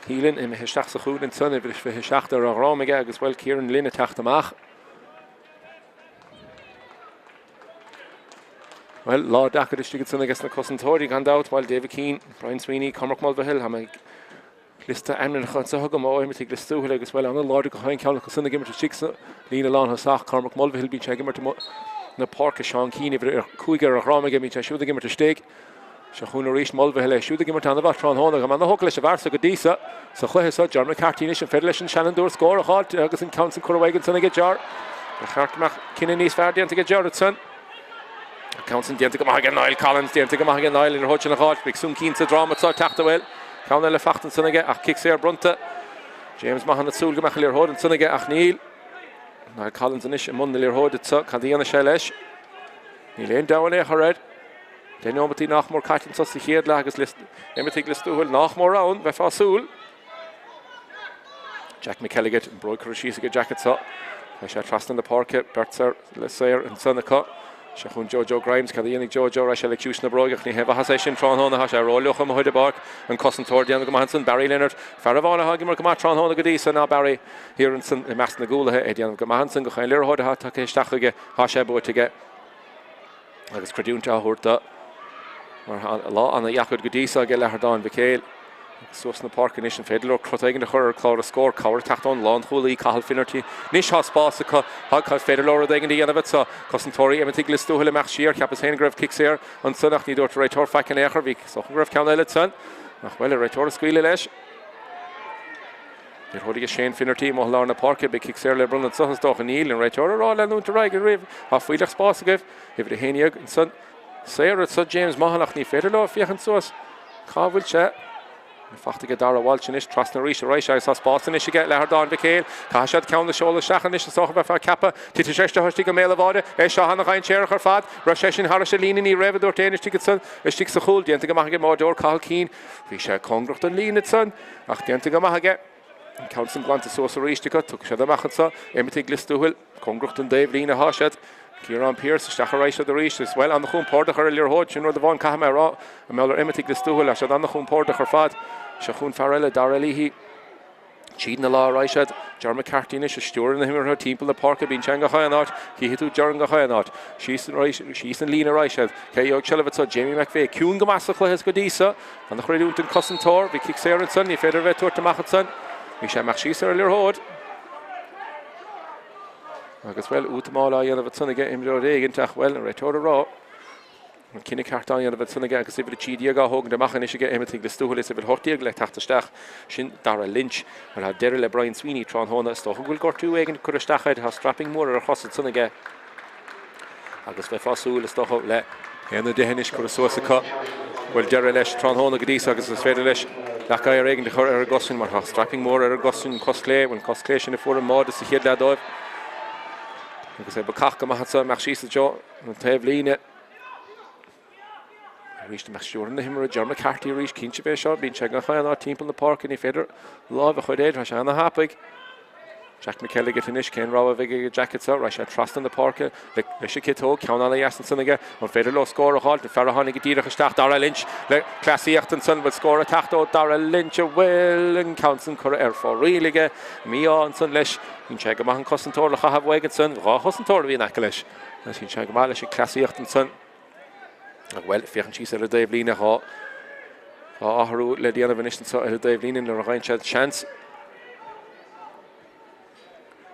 Keelan imithe isteach sa chúl ansan, uimhir 27 ar a dhroim aige agus, bhuel, Kieran Lynn ag teacht amach. Bhuel, lá deacair istigh ansan aige sna cosantóirí gan dabht, bhuel, David Keane, Brian Sweeney, Cormac Mulvihill, tá mé ag liosta ainmneacha anseo agam ó Emmet Lios Tuathail agus, bhuel, an-láidir gach aon cheann acu san ag imirt istigh sa líne lánthosach, Cormac Mulvihill, bíonn sé ag imirt amuigh na páirce, Seán Keane, uimhir 5 ar a dhroim aige, bíonn sé siúd ag imirt istigh. Seo chugainn arís Mulvihill, é siúd ag imirt an-mhaith tráthnóna. Tá mé ana-thógtha leis an bhfear so go dtí so sa chluiche so. Ger McCarthy anois, an féidir leis an seanfhondúir scór a dh'fháilt agus an ceann san curtha uaidh ansan aige Ger. Ba cheart go mbeadh cinneadh níos fearr déanta aige Ger ansan. An ceann san déanta go maith aige Niall Collins, déanta go maith aige Niall an liathróid sin a dh'fháilt. Beidh suim cinnte sa dráma seo ag teacht an bhfuil. Ceann eile fachta ansan aige ach cic saor bronnta. James Mahon ag súil go mbeadh an liathróid ansan aige ach níl. Niall Collins anois i mbun na liathróide seo. Cad a dhéanfaidh sé leis? Níl aon deabhadh in aon chor air. 10 neomataí nach mór caite anso sa chéad leath agus imeachtaí Lios Tuathail nach mór ann, bheifeá ag súil. Jack McElligott, an bróig curtha síos aige Jack anso. Tá sé trasna na páirce, beirt le saor ansan acu. Seo chugainn Joe Joe Grimes, cad a dhéanfaidh Joe Joe? Raghaidh sé le ciumhais na bróige ach ní haon mhaitheas é sin tráthnóna, tá sé rófhliuch amuigh ar an bpáirc. An cosantóir déanamh go maith ansan, Barry Leonard, fear amháin atá ag imirt go maith tráthnóna go dtí so ná Barry thiar ansan i measc na gcúlaithe, é déanamh go maith ansan gach aon liathróid atá tagtha isteach chuige, tá sé buaite aige. Agus creidiúint á thabhairt do mar tá lá ana-dheacair go dtí so aige Leathardán Mhic Éil. Agus suas na páirce anois, an féidir leo crot éigin a chur ar chlár a scór? Cabhair ag teacht ón lánchúlaí Cathal Finnerty. Anois tá spás acu. Tá féidir leo rud éigin a dhéanamh anseo. Cosantóirí Imeachtaí Lios Tuathail ag imeacht siar. Cheapas féin go raibh cic saor ansan ach ní dúirt an réiteoir faic in aon chor. Bhí is dócha go raibh ceann eile ansan. Nach bhfuil an réiteoir ag scaoileadh leis. Liathróid aige Shane Finnerty amuigh i lár na páirce. Beidh cic saor le bronnadh anso is dócha. Níl an réiteoir ag rá leanúint ar aghaidh roimh. Tá fuílleach spáis agaibh. Uimhir 11 ansan. Saor anso James Mahon ach ní féidir leo féachaint suas cá bhfuil sé. Fachta aige Dara Walsh anois. Trasna arís arís agus tá spás anois aige Leathardán Mhic Éil. Caithfidh siad ceann a seoladh isteach anois is dócha bheifeá ag ceapadh. Titfidh sé isteach istigh i mbéal an bháide. É seo ana-dhainséarach ar fad. Raibh sé sin thairis an líne ní raibh a dúirt éinne istigh ansan. Istigh sa chúl. Déanta go maith ag an mbáireoir Cathal Keane. Bhí sé cóngarach don líne ansan. Ach déanta go maith aige. An ceann san glanta suas arís acu. Tiocfaidh siad amach anso. Imeachtaí Lios Tuathail. Cóngarach don dtaobh líne atá siad. Ciarán Pearse isteach ar aghaidh siad arís. Is, bhuel, an-chompordach ar an liathróid. Sin rud amháin caithfidh mé a rá. I mbeal ar imeachtaí Lios Tuathail. Tá siad an-chompordach ar fad. Seo chugainn fear eile, Dara Leahy. Tríd na lá ar aghaidh siad. Ger McCarthy anois ag stiúradh na himeartha timpeall na páirce. Bíonn sé i ngach aon áit. Chífidh tú Ger i ngach aon áit. Síos síos an líne ar aghaidh siad. Cé a gheobhaidh seilbh anso? Jamie McVeigh. Ciúin go maith sa chluiche is go dtí so. An-chreidiúint don cosantóir. Bhí cic saor ansan. Ní féidir a bheith tabhairt amach ansan. Bhí sé amach síos ar an liathróid. Agus, bhuel, útamáil á dhéanamh ansan aige imreoir éigint ach, bhuel, an réiteoir ag rá an cinneadh ceart á dhéanamh ansan aige agus uimhir 13 á thógaint amach anois aige Imeachtaí Lios Tuathail is uimhir 18 le teacht isteach. Sin Dara Lynch. Mar tá deireadh le Brian Sweeney tráthnóna. Is dócha go bhfuil gortú éigin curtha isteach air. Tá strapping mór ar a chos ansan aige. Agus bheifeá ag súil, is dócha, le 1-10 anois curtha suas acu, go bhfuil deireadh leis tráthnóna go dtí so agus is féidir leis leac oighir éigin a chur ar an gcos sin mar tá strapping mór ar an gcos sin, an cos clé, bhuel an cos clé sin a fuair an báide sa chéad leath dóibh agus é bacach go maith anso, imeacht síos i dtreo an taobh líne. Arís imeacht stiúradh na himeartha, Ger McCarthy arís, cinnte b'é seo, bíonn sé gach aon áit timpeall na páirce, ní féidir láimh a chur air, tá sé ana-thapaidh. Jack McElligott anois, cén rogha a bheidh ag Jack anseo? Raghaidh sé trasna na páirce leis an ciotóg, ceann ana-dheas ansan aige, an féidir leo scór a dh'fháilt? An fear a tháinig díreach isteach, Dara Lynch le cleasaíocht ansan, bhfuil scór ag teacht ó Dara Lynch, an bhfuil an ceann san curtha ar fóraoil aige? Mí-ádh ansan leis, bíonn sé go maith an cosantóir a chaitheamh uaidh ansan, dhá chosantóir a bhí in aice leis, agus bíonn sé go maith leis an cleasaíocht ansan. Ach bhuel, féachaint síos ar an dtaobh líne, tá tá athrú le déanamh anois anseo ar an dtaobh líne nuair a gheibheann siad seans.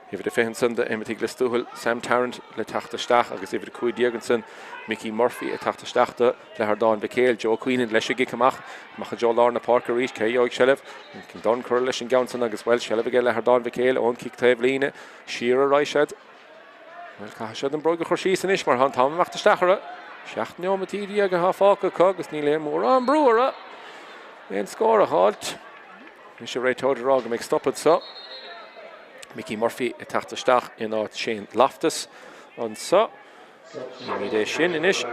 Uimhir a 20 ansan d'imeachtaí Lios Tuathail, Sam Tarrant le teacht isteach agus uimhir a 15 ansan, Mickey Murphy ag teacht isteach do Leathardán Mhic Éil. Joe Queenan leis an gcic amach, amach i dtreo lár na páirce arís, cé a gheobhaidh seilbh? An dorn curtha leis an gceann san agus bhuel, seilbh aige Leathardán Mhic Éil ón cic taobh líne, siar ar aghaidh siad. Bhuel, caithfidh siad an bróig a chur síos anois mar tá an t-am ag imeacht isteach orthu. 17 neomataí atá fágtha acu agus níl aon mórán brú orthu aon scór a dh'fháilt. Anois an réiteoir ag rá go mbeidh stop anseo. Mickey Murphy ag teacht isteach in áit Shane Loftus anseo. Nímid é sin anois.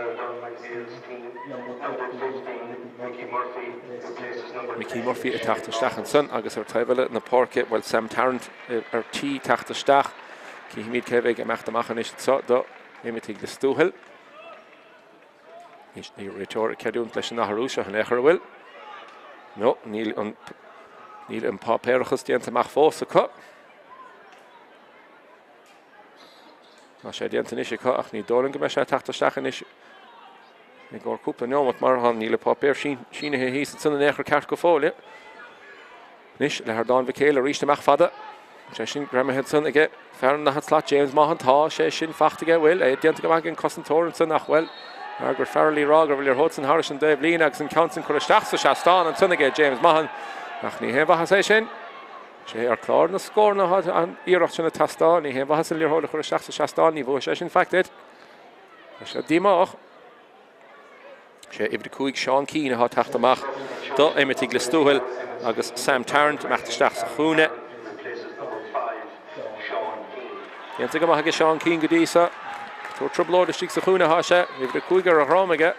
Mickey Murphy ag teacht isteach ansan agus ar taobh eile na páirce, bhuel Sam Tarrant ar tí teacht isteach. Cífimid cé bheidh ag imeacht amach anois anseo do Imeachtaí Lios Tuathail. Anois níl réiteoir ag creidiúint leis an athrú seo in aon chor an bhfuil? No, níl an, níl an páipéarachas déanta amach fós acu. Tá sé déanta anois acu ach ní dóigh liom go mbeidh sé ag teacht isteach anois i gcomhair cúpla neomat mar tá níl an páipéar sínithe thíos ansan in aon chor ceart go fóill. Anois Leathardán Mhic Éil arís amach fada. Sé sin greamaithe ansan aige fear an daichead slat James Maughan. Tá sé sin fachta aige bhfuil é déanta go maith ag an cosantóir ansan ach bhuel Margaret Farrelly rá go raibh an liathróid san thairis an dtaobh líne agus an ceann san curtha isteach sa seastán ansan aige James Maughan ach ní haon mhaitheas é sin. Sé ar chlár na scóranna atá an iarracht sin ag teastáil. Ní haon mhaitheas an liathróid a chur isteach sa seastán, ní bhuafaidh sé sin faic duit. Tá sé díomách. Sé uimhir 5 Seán Keane atá ag teacht amach do Eimetigh Lios Tuathail agus Sam Tarrant imeacht isteach sa chúinne. Déanta go maith aige Seán Keane go dtí seo. Tabhairt trioblóid istigh sa chúinne atá sé. Uimhir 5 ar a dhrom aige.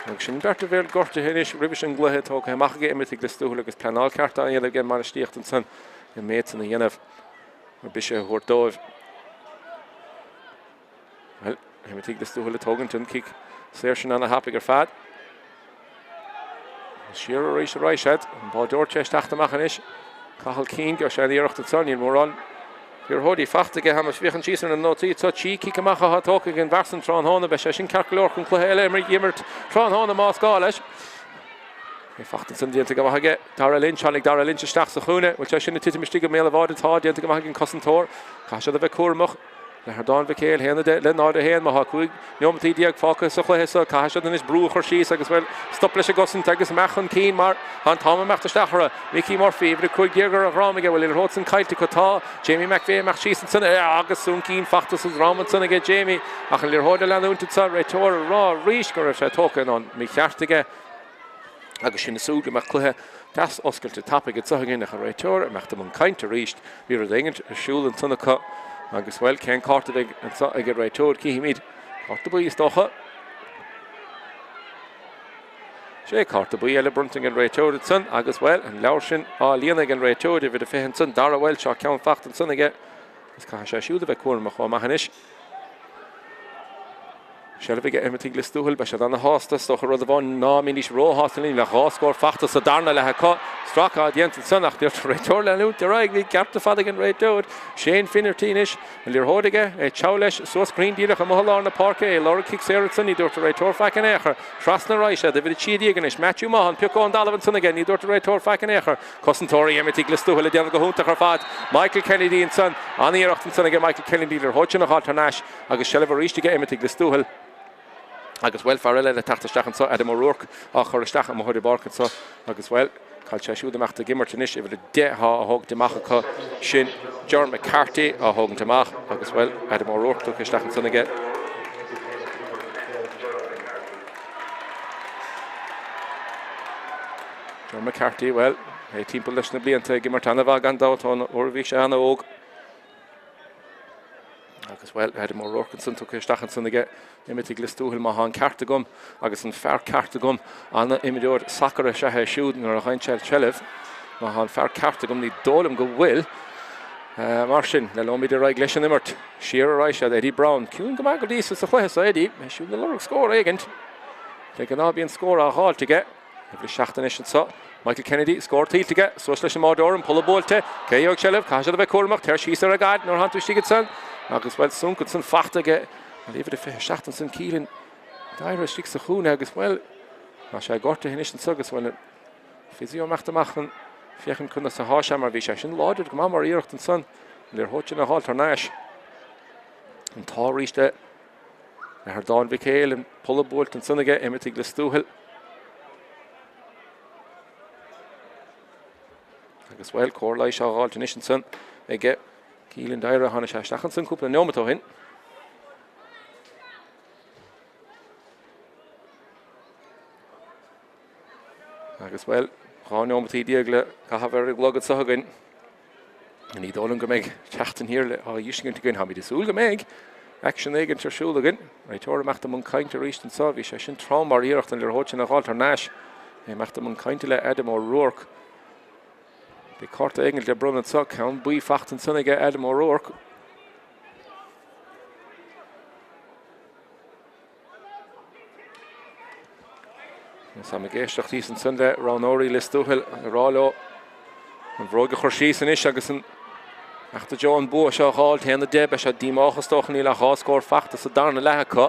Agus sin an bheirt a bhfuil gortaithe anois roimhis an gcluiche tógtha amach aige Eimetigh Lios Tuathail agus pleanáil ceart á dhéanamh ag an mbainistíocht ansan an méid san a dhéanamh mar biseach a thabhairt dóibh. Bhuel, Eimetigh Lios Tuathail ag tógaint an cic saor sin ana-thapaidh ar fad. Siar arís a raghaidh siad. An báideoir tar éis teacht amach anois. Cathal Keane, gheobhaidh sé an iarracht anseo. Níl mórán liathróidí faighte aige. Táim ag féachaint síos ar na nótaí anseo. 3 cic amach atá tógtha ag an bhfear san tráthnóna. Beidh sé sin ceart go leor chun cluiche eile a imirt tráthnóna más gá leis. É faighte ansan déanta go maith aige Dara Lynch. Tháinig Dara Lynch isteach sa chúinne. Bhfuil sé sin ag titim istigh i mbéal an bháide? Tá, déanta go maith ag an cosantóir. Caithfidh siad a bheith cúramach. Le hArdán Mhic Éil, 1-10 le 0-1, má tá 15 neomataí fágtha sa chluiche seo, caithfidh siad anois brú a chur síos agus, bhuel, stop leis an gcosaint agus imeacht chun cinn mar tá an t-am ag imeacht isteach orthu. Mickey Murphy, uimhir 15 ar a dhrom aige, bhfuil an liathróid san caillte acu? Tá. Jamie McVeigh imeacht síos ansan agus sonc faighte sa dhrom ansan aige Jamie ach an liathróid a leanúint anso, réiteoir ag rá arís go raibh sé tógtha in am mícheart aige. Agus sinn ag súil go mbeadh cluiche deas oscailte tapaidh anseo againn ach an réiteoir ag imeacht i mbun cainte arís. Bhí rud éigint ar siúl ansan acu agus, bhuel, cén cárta a bheidh anseo ag an réiteoir? Cífimid. Cárta buí is dócha. Sé cárta buí eile bronnta ag an réiteoir ansan agus, bhuel, an leabhar sin á líonadh ag an réiteoir, uimhir a 20 ansan, Dara Walsh, tá ceann faighte ansan aige agus caithfidh sé siúd a bheith cúramach chomh maith anois. Seilbh ag Eimetigh Lios Tuathail, beidh siad ana-shásta, is dócha, rud amháin ná mbídís róshásta níl ach 2 scór faighte sa darna leath acu. Stracadh déanta ansan ach dúirt an réiteoir leanúint ar aghaidh, bhí ceart ar fad ag an réiteoir. Shane Finnerty anois, an liathróid aige, é ag treabhadh leis suas cruinn díreach amuigh i lár na páirce, é ag lorg cic saor ansan, ní dúirt an réiteoir faic in aon chor. Trasna a raghaidh siad, uimhir 13 anois, Matthew Maughan, pioctha ón dtalamh ansan aige, ní dúirt an réiteoir faic in aon chor. Cosantóirí Eimetigh Lios Tuathail ag déanamh go hiontach ar fad. Michael Kennedy ansan, an-iarracht ansan aige Michael Kennedy liathróid sin a dh'fháilt thar n-ais agus seilbh arís aige Eimetigh Lios Tuathail. Agus, bhuel, fear eile le teacht isteach anso, Adam O'Rourke, á chur isteach amuigh ar an bpáirc anso agus, bhuel, cá bhfuil sé siúd imeacht ag imirt anois, uimhir 10 atá á thógaint amach acu, sin Ger McCarthy á thógaint amach agus, bhuel, Adam O'Rourke tugtha isteach ansan aige. Ger McCarthy, bhuel, é timpeall leis na blianta ag imirt an-mhaith gan dabht ón uair a bhí sé an-óg. Agus, bhuel, Adam O'Rourke ansan tugtha isteach ansan aige, Eimetigh Lios Tuathail má tá an ceart agam agus an fear ceart agam, an-imreoir sacair is ea é siúd nuair a gheibheann sé an tseilbh. Má tá an fear ceart agam, ní dóigh liom go bhfuil. Mar sin, leanóimid ar aghaidh leis an imirt. Siar a raghaidh siad, Eddie Browne. Ciúin go maith go dtí so sa chluiche so, Eddie. É siúd ag lorg scór éigint. De ghnáth bíonn scór á dh'fháilt aige. Uimhir 7 anois anso. Michael Kennedy, scór tuillte aige. Suas leis an mbáireoir, an polla buailte. Cé a gheobhaidh seilbh? Caithfidh siad a bheith cúramach. Téir síos ar an gcaid nuair atánn tú istigh ansan. Agus, bhuel, sonc ansan faighte aige. Uimhir 27 ansan, Keelan Dyer istigh sa chúinne agus, bhuel, tá sé gortaithe anois anso agus, bhuel, physio imeacht amach chun féachaint conas atá sé mar bhí sé sin láidir go maith mar iarracht ansan. An liathróid sin a dh'fháilt thar n-ais. An t-ádh arís le hArdán Mhic Éil, an polla buailte ansan aige, Eimetigh Lios Tuathail. Agus bhuel, cóir leighis á dh'fháilt anois ansan aige Keelan Dyer a tháinig sé isteach ansan cúpla neomat ó shin. Agus, bhuel, 12 neomataí le caitheamh ar an gclog anseo againn. Ní dóigh liom go mbeidh teacht aniar le á fheiscint againn. Táimid ag súil go mbeidh aicsean éigint ar siúl againn. Réiteoir imeacht i mbun cainte arís anseo. Bhí sé sin trom mar iarracht an liathróid sin a dh'fháilt thar n-ais. É imeacht i mbun cainte le Adam O'Rourke. Beidh cárta éigint le bronnadh anseo. Ceann buí faighte ansan aige Adam O'Rourke. Táim ag éisteacht thíos ansan le roghnóirí Lios Tuathail ag rá leo an bhróig a chur síos anois agus an imeacht i dtreo an bua seo a dh'fháilt. 1-10, beidh sé díomách is dócha, níl ach 2 scór faighte sa darna leath acu.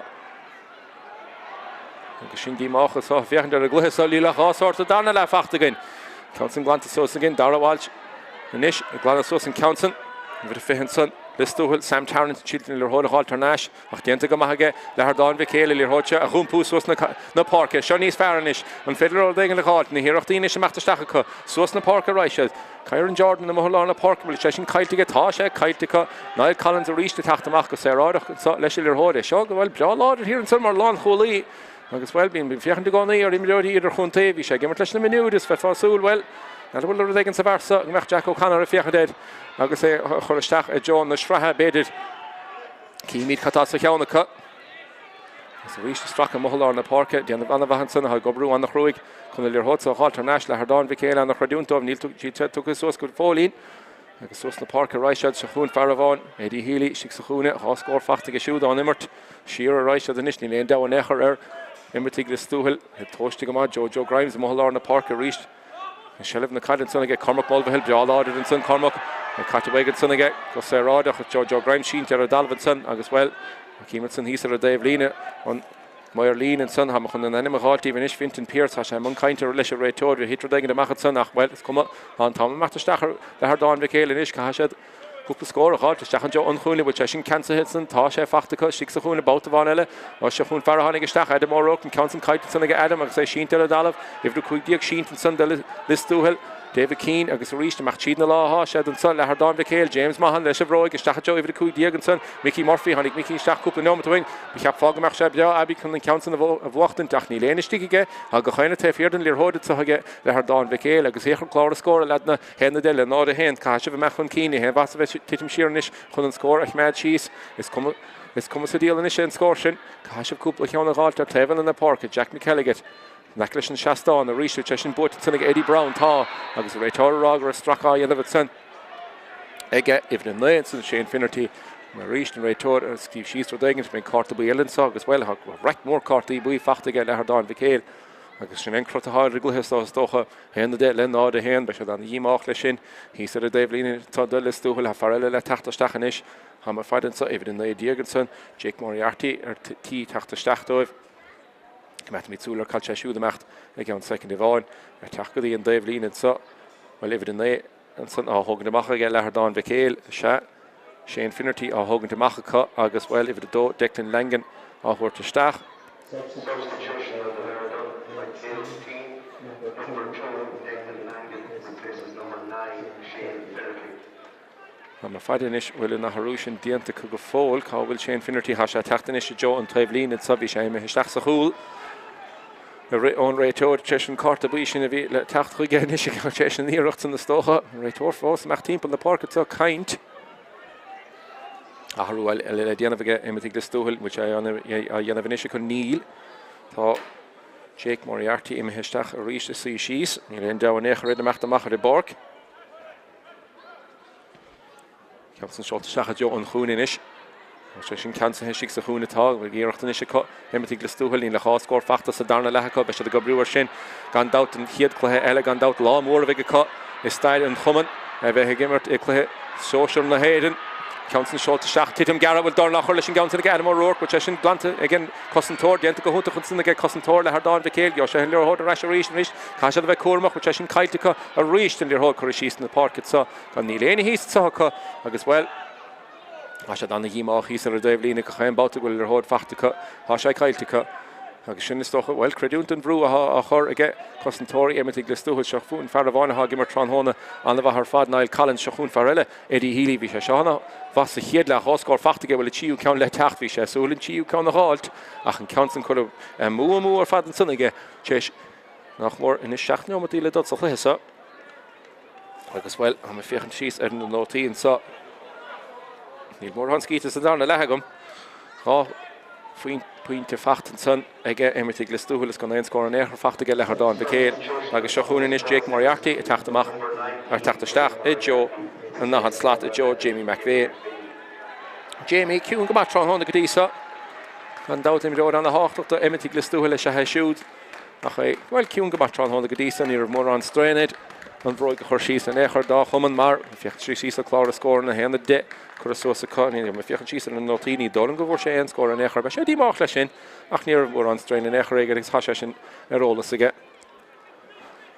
Agus sin díomách is ag féachaint ar an gcluiche seo, níl ach 2 scór sa darna leath faighte againn. Ceann san glanta suas againn, Dara Walsh anois ag glanadh suas an ceann san, uimhir 20 ansan. Lios Tuathail, Sam Tarrant ansin an liathróid a dh'fháilt thar n-ais ach déanta go maith aige Leathardán Mhic Éil an liathróid seo a dh'iompú suas na páirce. Seo níos fearr anois. An féidir leo rud éigin a dh'fháilt? Na hiarrachtaí anois imeacht isteach acu. Suas na páirce a raghaidh siad. Kyran Jordan amuigh i lár na páirce, bhfuil sé sin caillte aige? Tá sé caillte acu. Niall Collins arís ag teacht amach go saoráideach anso leis an liathróid. É seo, bhuel, breá láidir thiar ansan mar lánchúlaí agus, bhuel, bím ag féachaint i gcónaí ar imreoirí idirchontae. Bhí sé ag imirt leis na mionúir is bheifeá ag súil, bhuel, n'fheadar bhfuil rud éigin sa bhfear seo go mbeadh Jack O'Connor ag féachaint air agus é a chur isteach i dtreo na sraithe, b'fhéidir. Cífimid cad tá sa cheann acu. Agus arís ag stracadh amuigh i lár na páirce, déanamh an-mhaith ansan, atá ag oibriú an-chruaidh chun an liathróid so a dh'fháilt thar n-ais Leathardán Mhic Éil an-chreidiúint dóibh, níl siad tugtha suas go fóillín. Agus suas na páirce a raghaidh siad, seo chugainn fear amháin, Eddie Healy, istigh sa chúinne, 2 scór fachta aige siúd ón imirt. Siar a raghaidh siad anois, níl aon deabhadh in aon chor ar imirtigh Lios Tuathail. Iad tomhaiste go maith, Joe Joe Grimes amuigh i lár na páirce arís. I seilbh na caide ansan aige Cormac Mulvihill, breá láidir ansan Cormac, caite uaidh ansan aige go saoráideach, Joe Joe Grimes sínte ar an dtalamh ansan agus, bhuel, cím ansan thíos ar an dtaobh líne an maor líne ansan, tá mé chun an ainm a dh'fháilt díbh anois, Fintan Pierce, tá sé i mbun cainte leis an réiteoir, thit rud éigin amach ansan ach, bhuel, is cuma, tá an t-am imeacht isteach ar Leathardán Mhic Éil anois, caithfidh siad cúpla scór a dh'fháilt isteach i dtreo an chúinne, bhfuil sé sin ceansaithe ansan, tá sé fachta acu istigh sa chúinne, babhta amháin eile, ó seo chugainn fear a tháinig isteach, Adam O'Rourke, an ceann san caillte ansan aige Adam agus é sínte ar an dtalamh, uimhir 15 sínte ansan do Lios Tuathail, David Keane agus arís imeacht tríd na lámha atá siad anso, Leathardán Mhic Éil, James Mahon leis an bhróig isteach i dtreo uimhir 15 ansan, Mickey Murphy, tháinig Mickey isteach cúpla neomat ó shin, ba cheapfá go mbeadh sé breá aibí chun an ceann san a bhuachtaint ach níl éinne istigh aige, tá gach éinne taobh thiar den liathróid anso aige Leathardán Mhic Éil agus féach ar chlár na scór a leaideanna. 1-10 le 0-1. Caithfidh sibh imeacht chun cinn. Ní haon mhaitheas a bheith ag titim siar anois chun an scór a choimeád síos. Is cuma is cuma sa diabhal anois é an scór sin. Caithfidh sibh cúpla ceann a dh'fháilt ar taobh eile na páirce. Jack McElligott in aice leis an seastán arís. Bhfuil sé sin buaite ansan ag Eddie Browne? Tá. Agus an réiteoir ag rá go raibh stracadh á dhéanamh ansan aige. Uimhir 9 ansan, Shane Finnerty. Arís an réiteoir ag scríobh síos rud éigin. Beidh cárta buí eile anso agus, bhuel, tá raic mór cártaí buí fachta aige Leathardán Mhic Éil. Agus sin é an crot atá ar an gcluiche so is dócha. 1-10 le 0-1. Beidh siad an-dhíomách leis sin. Thíos ar an dtaobhlíne atá do Lios Tuathail. Tá fear eile le teacht isteach anois. Tá fada anso, uimhir 19 ansan, Jake Moriarty ar tí teacht isteach dóibh. Coimeádfaimid súil ar cá bhfuil sé siúd imeacht i gceann soicind amháin. Ar teacht go dtí an dtaobhlíne anso, bhuel, uimhir 9 ansan á thógaint amach aige Leathardán Mhic Éil. Sea, Shane Finnerty á thógaint amach acu agus, bhuel, uimhir 2, Declan Langan á thabhairt isteach. Substitution of the Ardán McHale's team, number 2 Declan Langan replaces number 9 Shane Finnerty. Tá mé fada anois, bhfuil an athrú sin déanta acu go fóill? Cá bhfuil Shane Finnerty? Tá sé ag teacht anois i dtreo an taobhlíne anso, bhí sé imithe isteach sa chúl ón réiteoir tar éis an cárta buí sin a bhí le teacht chuige anois tar éis an iarracht san is dócha. An réiteoir fós amach timpeall na páirce anseo ag caint. Athrú eile le déanamh aige Imithigh Lios Tuathail, bhfuil sé á dhéanamh anois acu? Níl. Tá Jake Moriarty imithe isteach arís ag suí síos. Níl aon deabhadh in aon chor air imeacht amach ar an bpáirc. Ceann san seolta isteach i dtreo an chúinne anois. Tá sé sin ceansaithe istigh sa chúinne atá. Bhfuil iarracht anois acu Imithigh Lios Tuathail. Níl ach 2 scór fachta sa darna leath acu. Beidh siad ag oibriú air sin gan dabht. An chéad cluiche eile gan dabht. Lá mór a bheidh acu i stair an chumainn a bheith ag imirt i gcluiche sóisir na hÉireann. Ceann san seolta isteach. Titim gearr. Bhfuil dorn á chur leis an gceann sin ag Adam O'Rourke. Bhfuil sé sin glanta ag an cosantóir. Déanta go hiontach ansin ag cosantóir Leathardán Mhic Éil. Gheobhaidh sé an liathróid ar ais arís anois. Caithfidh siad a bheith cúramach. Bhfuil sé sin caillte acu arís. An liathróid curtha síos na páirce anseo. Gan níl éinne thíos anseo acu agus, bhuel, tá siad ana-dhíomách thíos ar an dtaobhlíne gach aon babhta go bhfuil liathróid fachta acu, tá sé caillte acu. Agus sin, is dócha, bhuel, creidiúint don bhrú atá á chur aige cosantóirí Imithigh Lios Tuathail. Seo chugainn fear amháin atá ag imirt tráthnóna an-mhaith ar fad, Niall Collins. Seo chugainn fear eile, Eddie Healy. Bhí sé seo an-mhaith sa chéad leath, 2 scór fachta aige, bhfuil an tríú ceann le teacht. Bhí sé ag súil an tríú ceann a dh'fháilt ach an ceann san curtha amú amú ar fad ansan aige tar éis nach mór anois 7 neomataí le dul sa chluiche seo. Agus, bhuel, tá mé ag féachaint síos ar na nótaí anseo. Níl mórán scíte sa darna leath agam. 2 phointe fachta ansan aige Imithigh Lios Tuathail is gan aon scór in aon chor fachta aige Leathardán Mhic Éil. Agus seo chugainn anois Jake Moriarty ag teacht amach, ag teacht isteach i dtreo an daichead slat i dtreo Jamie McVeigh. Jamie, ciúin go maith tráthnóna go dtí seo. Gan dabht imreoir ana-thábhachtach do Imithigh Lios Tuathail is ea é siúd. Ach é, bhuel, ciúin go maith tráthnóna go dtí so, ní raibh mórán strain air an bhróig a chur síos in aon chor dá chumann mar, féachaint síos ar chlár na scóranna, 1-10 curtha suas acu, ní raibh mé ag féachaint síos ar na nótaí, ní dóigh liom go bhfuair sé aon scór in aon chor, beidh sé díomách leis sin ach ní raibh mórán strain in aon chor aige agus tá sé sin ar eolas aige.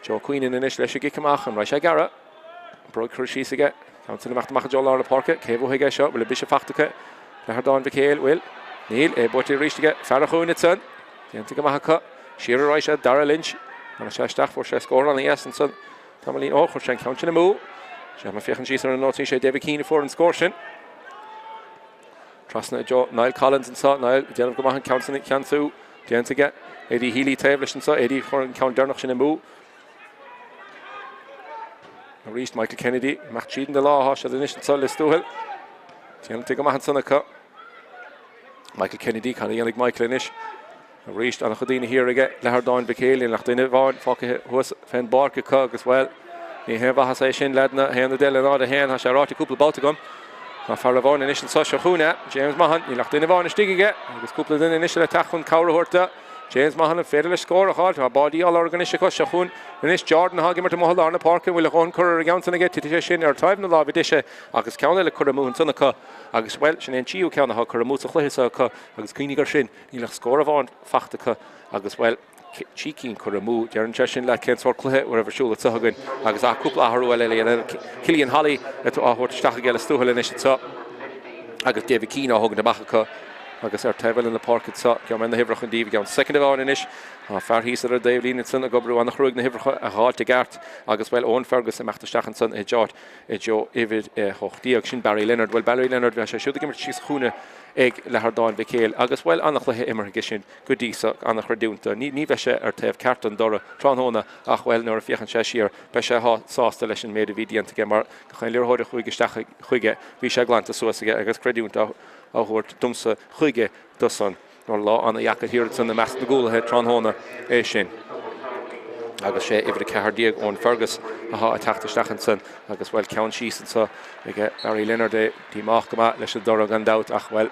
Joe Queenan anois leis an gcic amach, an raibh sé gearradh? Bróig curtha síos aige. Ceann san imeacht amach i dtreo lár na páirce. Cé a bhuafaidh é seo? Bhfuil an briseadh fachta acu? Leathardán Mhic Éil, bhfuil? Níl. É buaite arís aige fear an chúinne ansan. Déanta go maith acu. Siar ar aghaidh Dara Lynch. Tháinig sé isteach, fuair sé scór ana-dheas ansan. Tamaillín ó, chuir sé an ceann sin amú. Sea, má féachann síos ar na nótaí, sé David Keane a fuair an scór sin. Trasna i dtreo Niall Collins anso. Niall ag déanamh go maith an ceann sin a cheansú. Déanta aige. Eddie Healy taobh leis anso. Eddie chuir an ceann deireanach sin amú. Arís Michael Kennedy, imeacht tríd an dá lá atá siad anois anso Lios Tuathail. Déanta go maith ansan acu. Michael Kennedy, cad a dhéanfaidh Michael anois? Arís an-chuid daoine thiar aige, Leathardán Mhic Éil, níl ach duine amháin fágtha thuas fén bpáirc acu agus, bhuel, ní haon mhaitheas é sin, leaideanna, 1, 10 le 0, 1, tá sé ráite cúpla babhta agam. Tá fear amháin anois anso, seo chugainn é, James Mahon, níl ach duine amháin istigh aige agus cúpla duine anois le teacht chun cabhair a thabhairt do. James Mahon, an féidir leis scór a fháil? Tá báidí á lorg anois acu. Seo chugainn anois Jordan atá ag imirt amuigh i lár na páirce. An bhfuil a dhóthain curtha ar an gceann san aige? Titfidh sé sin ar taobh na láimhe deise agus ceann eile curtha amú ansan acu. Agus, bhuel, sin é an tríú ceann atá curtha amú sa chluiche seo acu agus cuimhnigh air sin, níl ach scór amháin fachta acu agus, bhuel, trí cinn curtha amú. Deireann sé sin leat cén sórt cluiche a raibh ar siúl anseo againn agus ach cúpla athrú eile le dhéanamh. Cillian Holly atá á thabhairt isteach aige Lios Tuathail anois anseo agus David Keane á thógaint amach acu. Agus ar taobh eile na páirce anseo, gheobhaidh mé na huimhreacha daoibh i gceann soicind amháin anois. Tá fear thíos ar an dtaobhlíne ansan ag oibriú an-chruaidh na huimhreacha a dh'fháilt i gceart agus, bhuel, Eoin Fergus imeacht isteach ansan i dteáit i dtreo uimhir 18. Sin Barry Leonard. Bhuel, Barry Leonard, bhí sé siúd ag imirt síos sa chúinne ag Leathardán Mhic Éil agus, bhuel, an-chluiche imeartha aige sin go dtí so, an-chreidiúint dó. Ní bheidh sé ar taobh ceart den dtoradh tráthnóna ach, bhuel, nuair a féachann sé siar, beidh sé sásta leis an méid a bhí déanta aige mar gach aon liathróid a chuaigh isteach chuige, bhí sé glanta suas aige agus creidiúint á á thabhairt domsa chuige dó-san. Mar lá ana-dheacair thiar ansan i measc na gcúlaithe tráthnóna é sin. Agus sé uimhir 14 Eoin Fergus athá ag teacht isteach ansan agus, bhuel, ceann síos anso aige Barry Leonard é díomách go maith leis an dtoradh gan dabht ach, bhuel,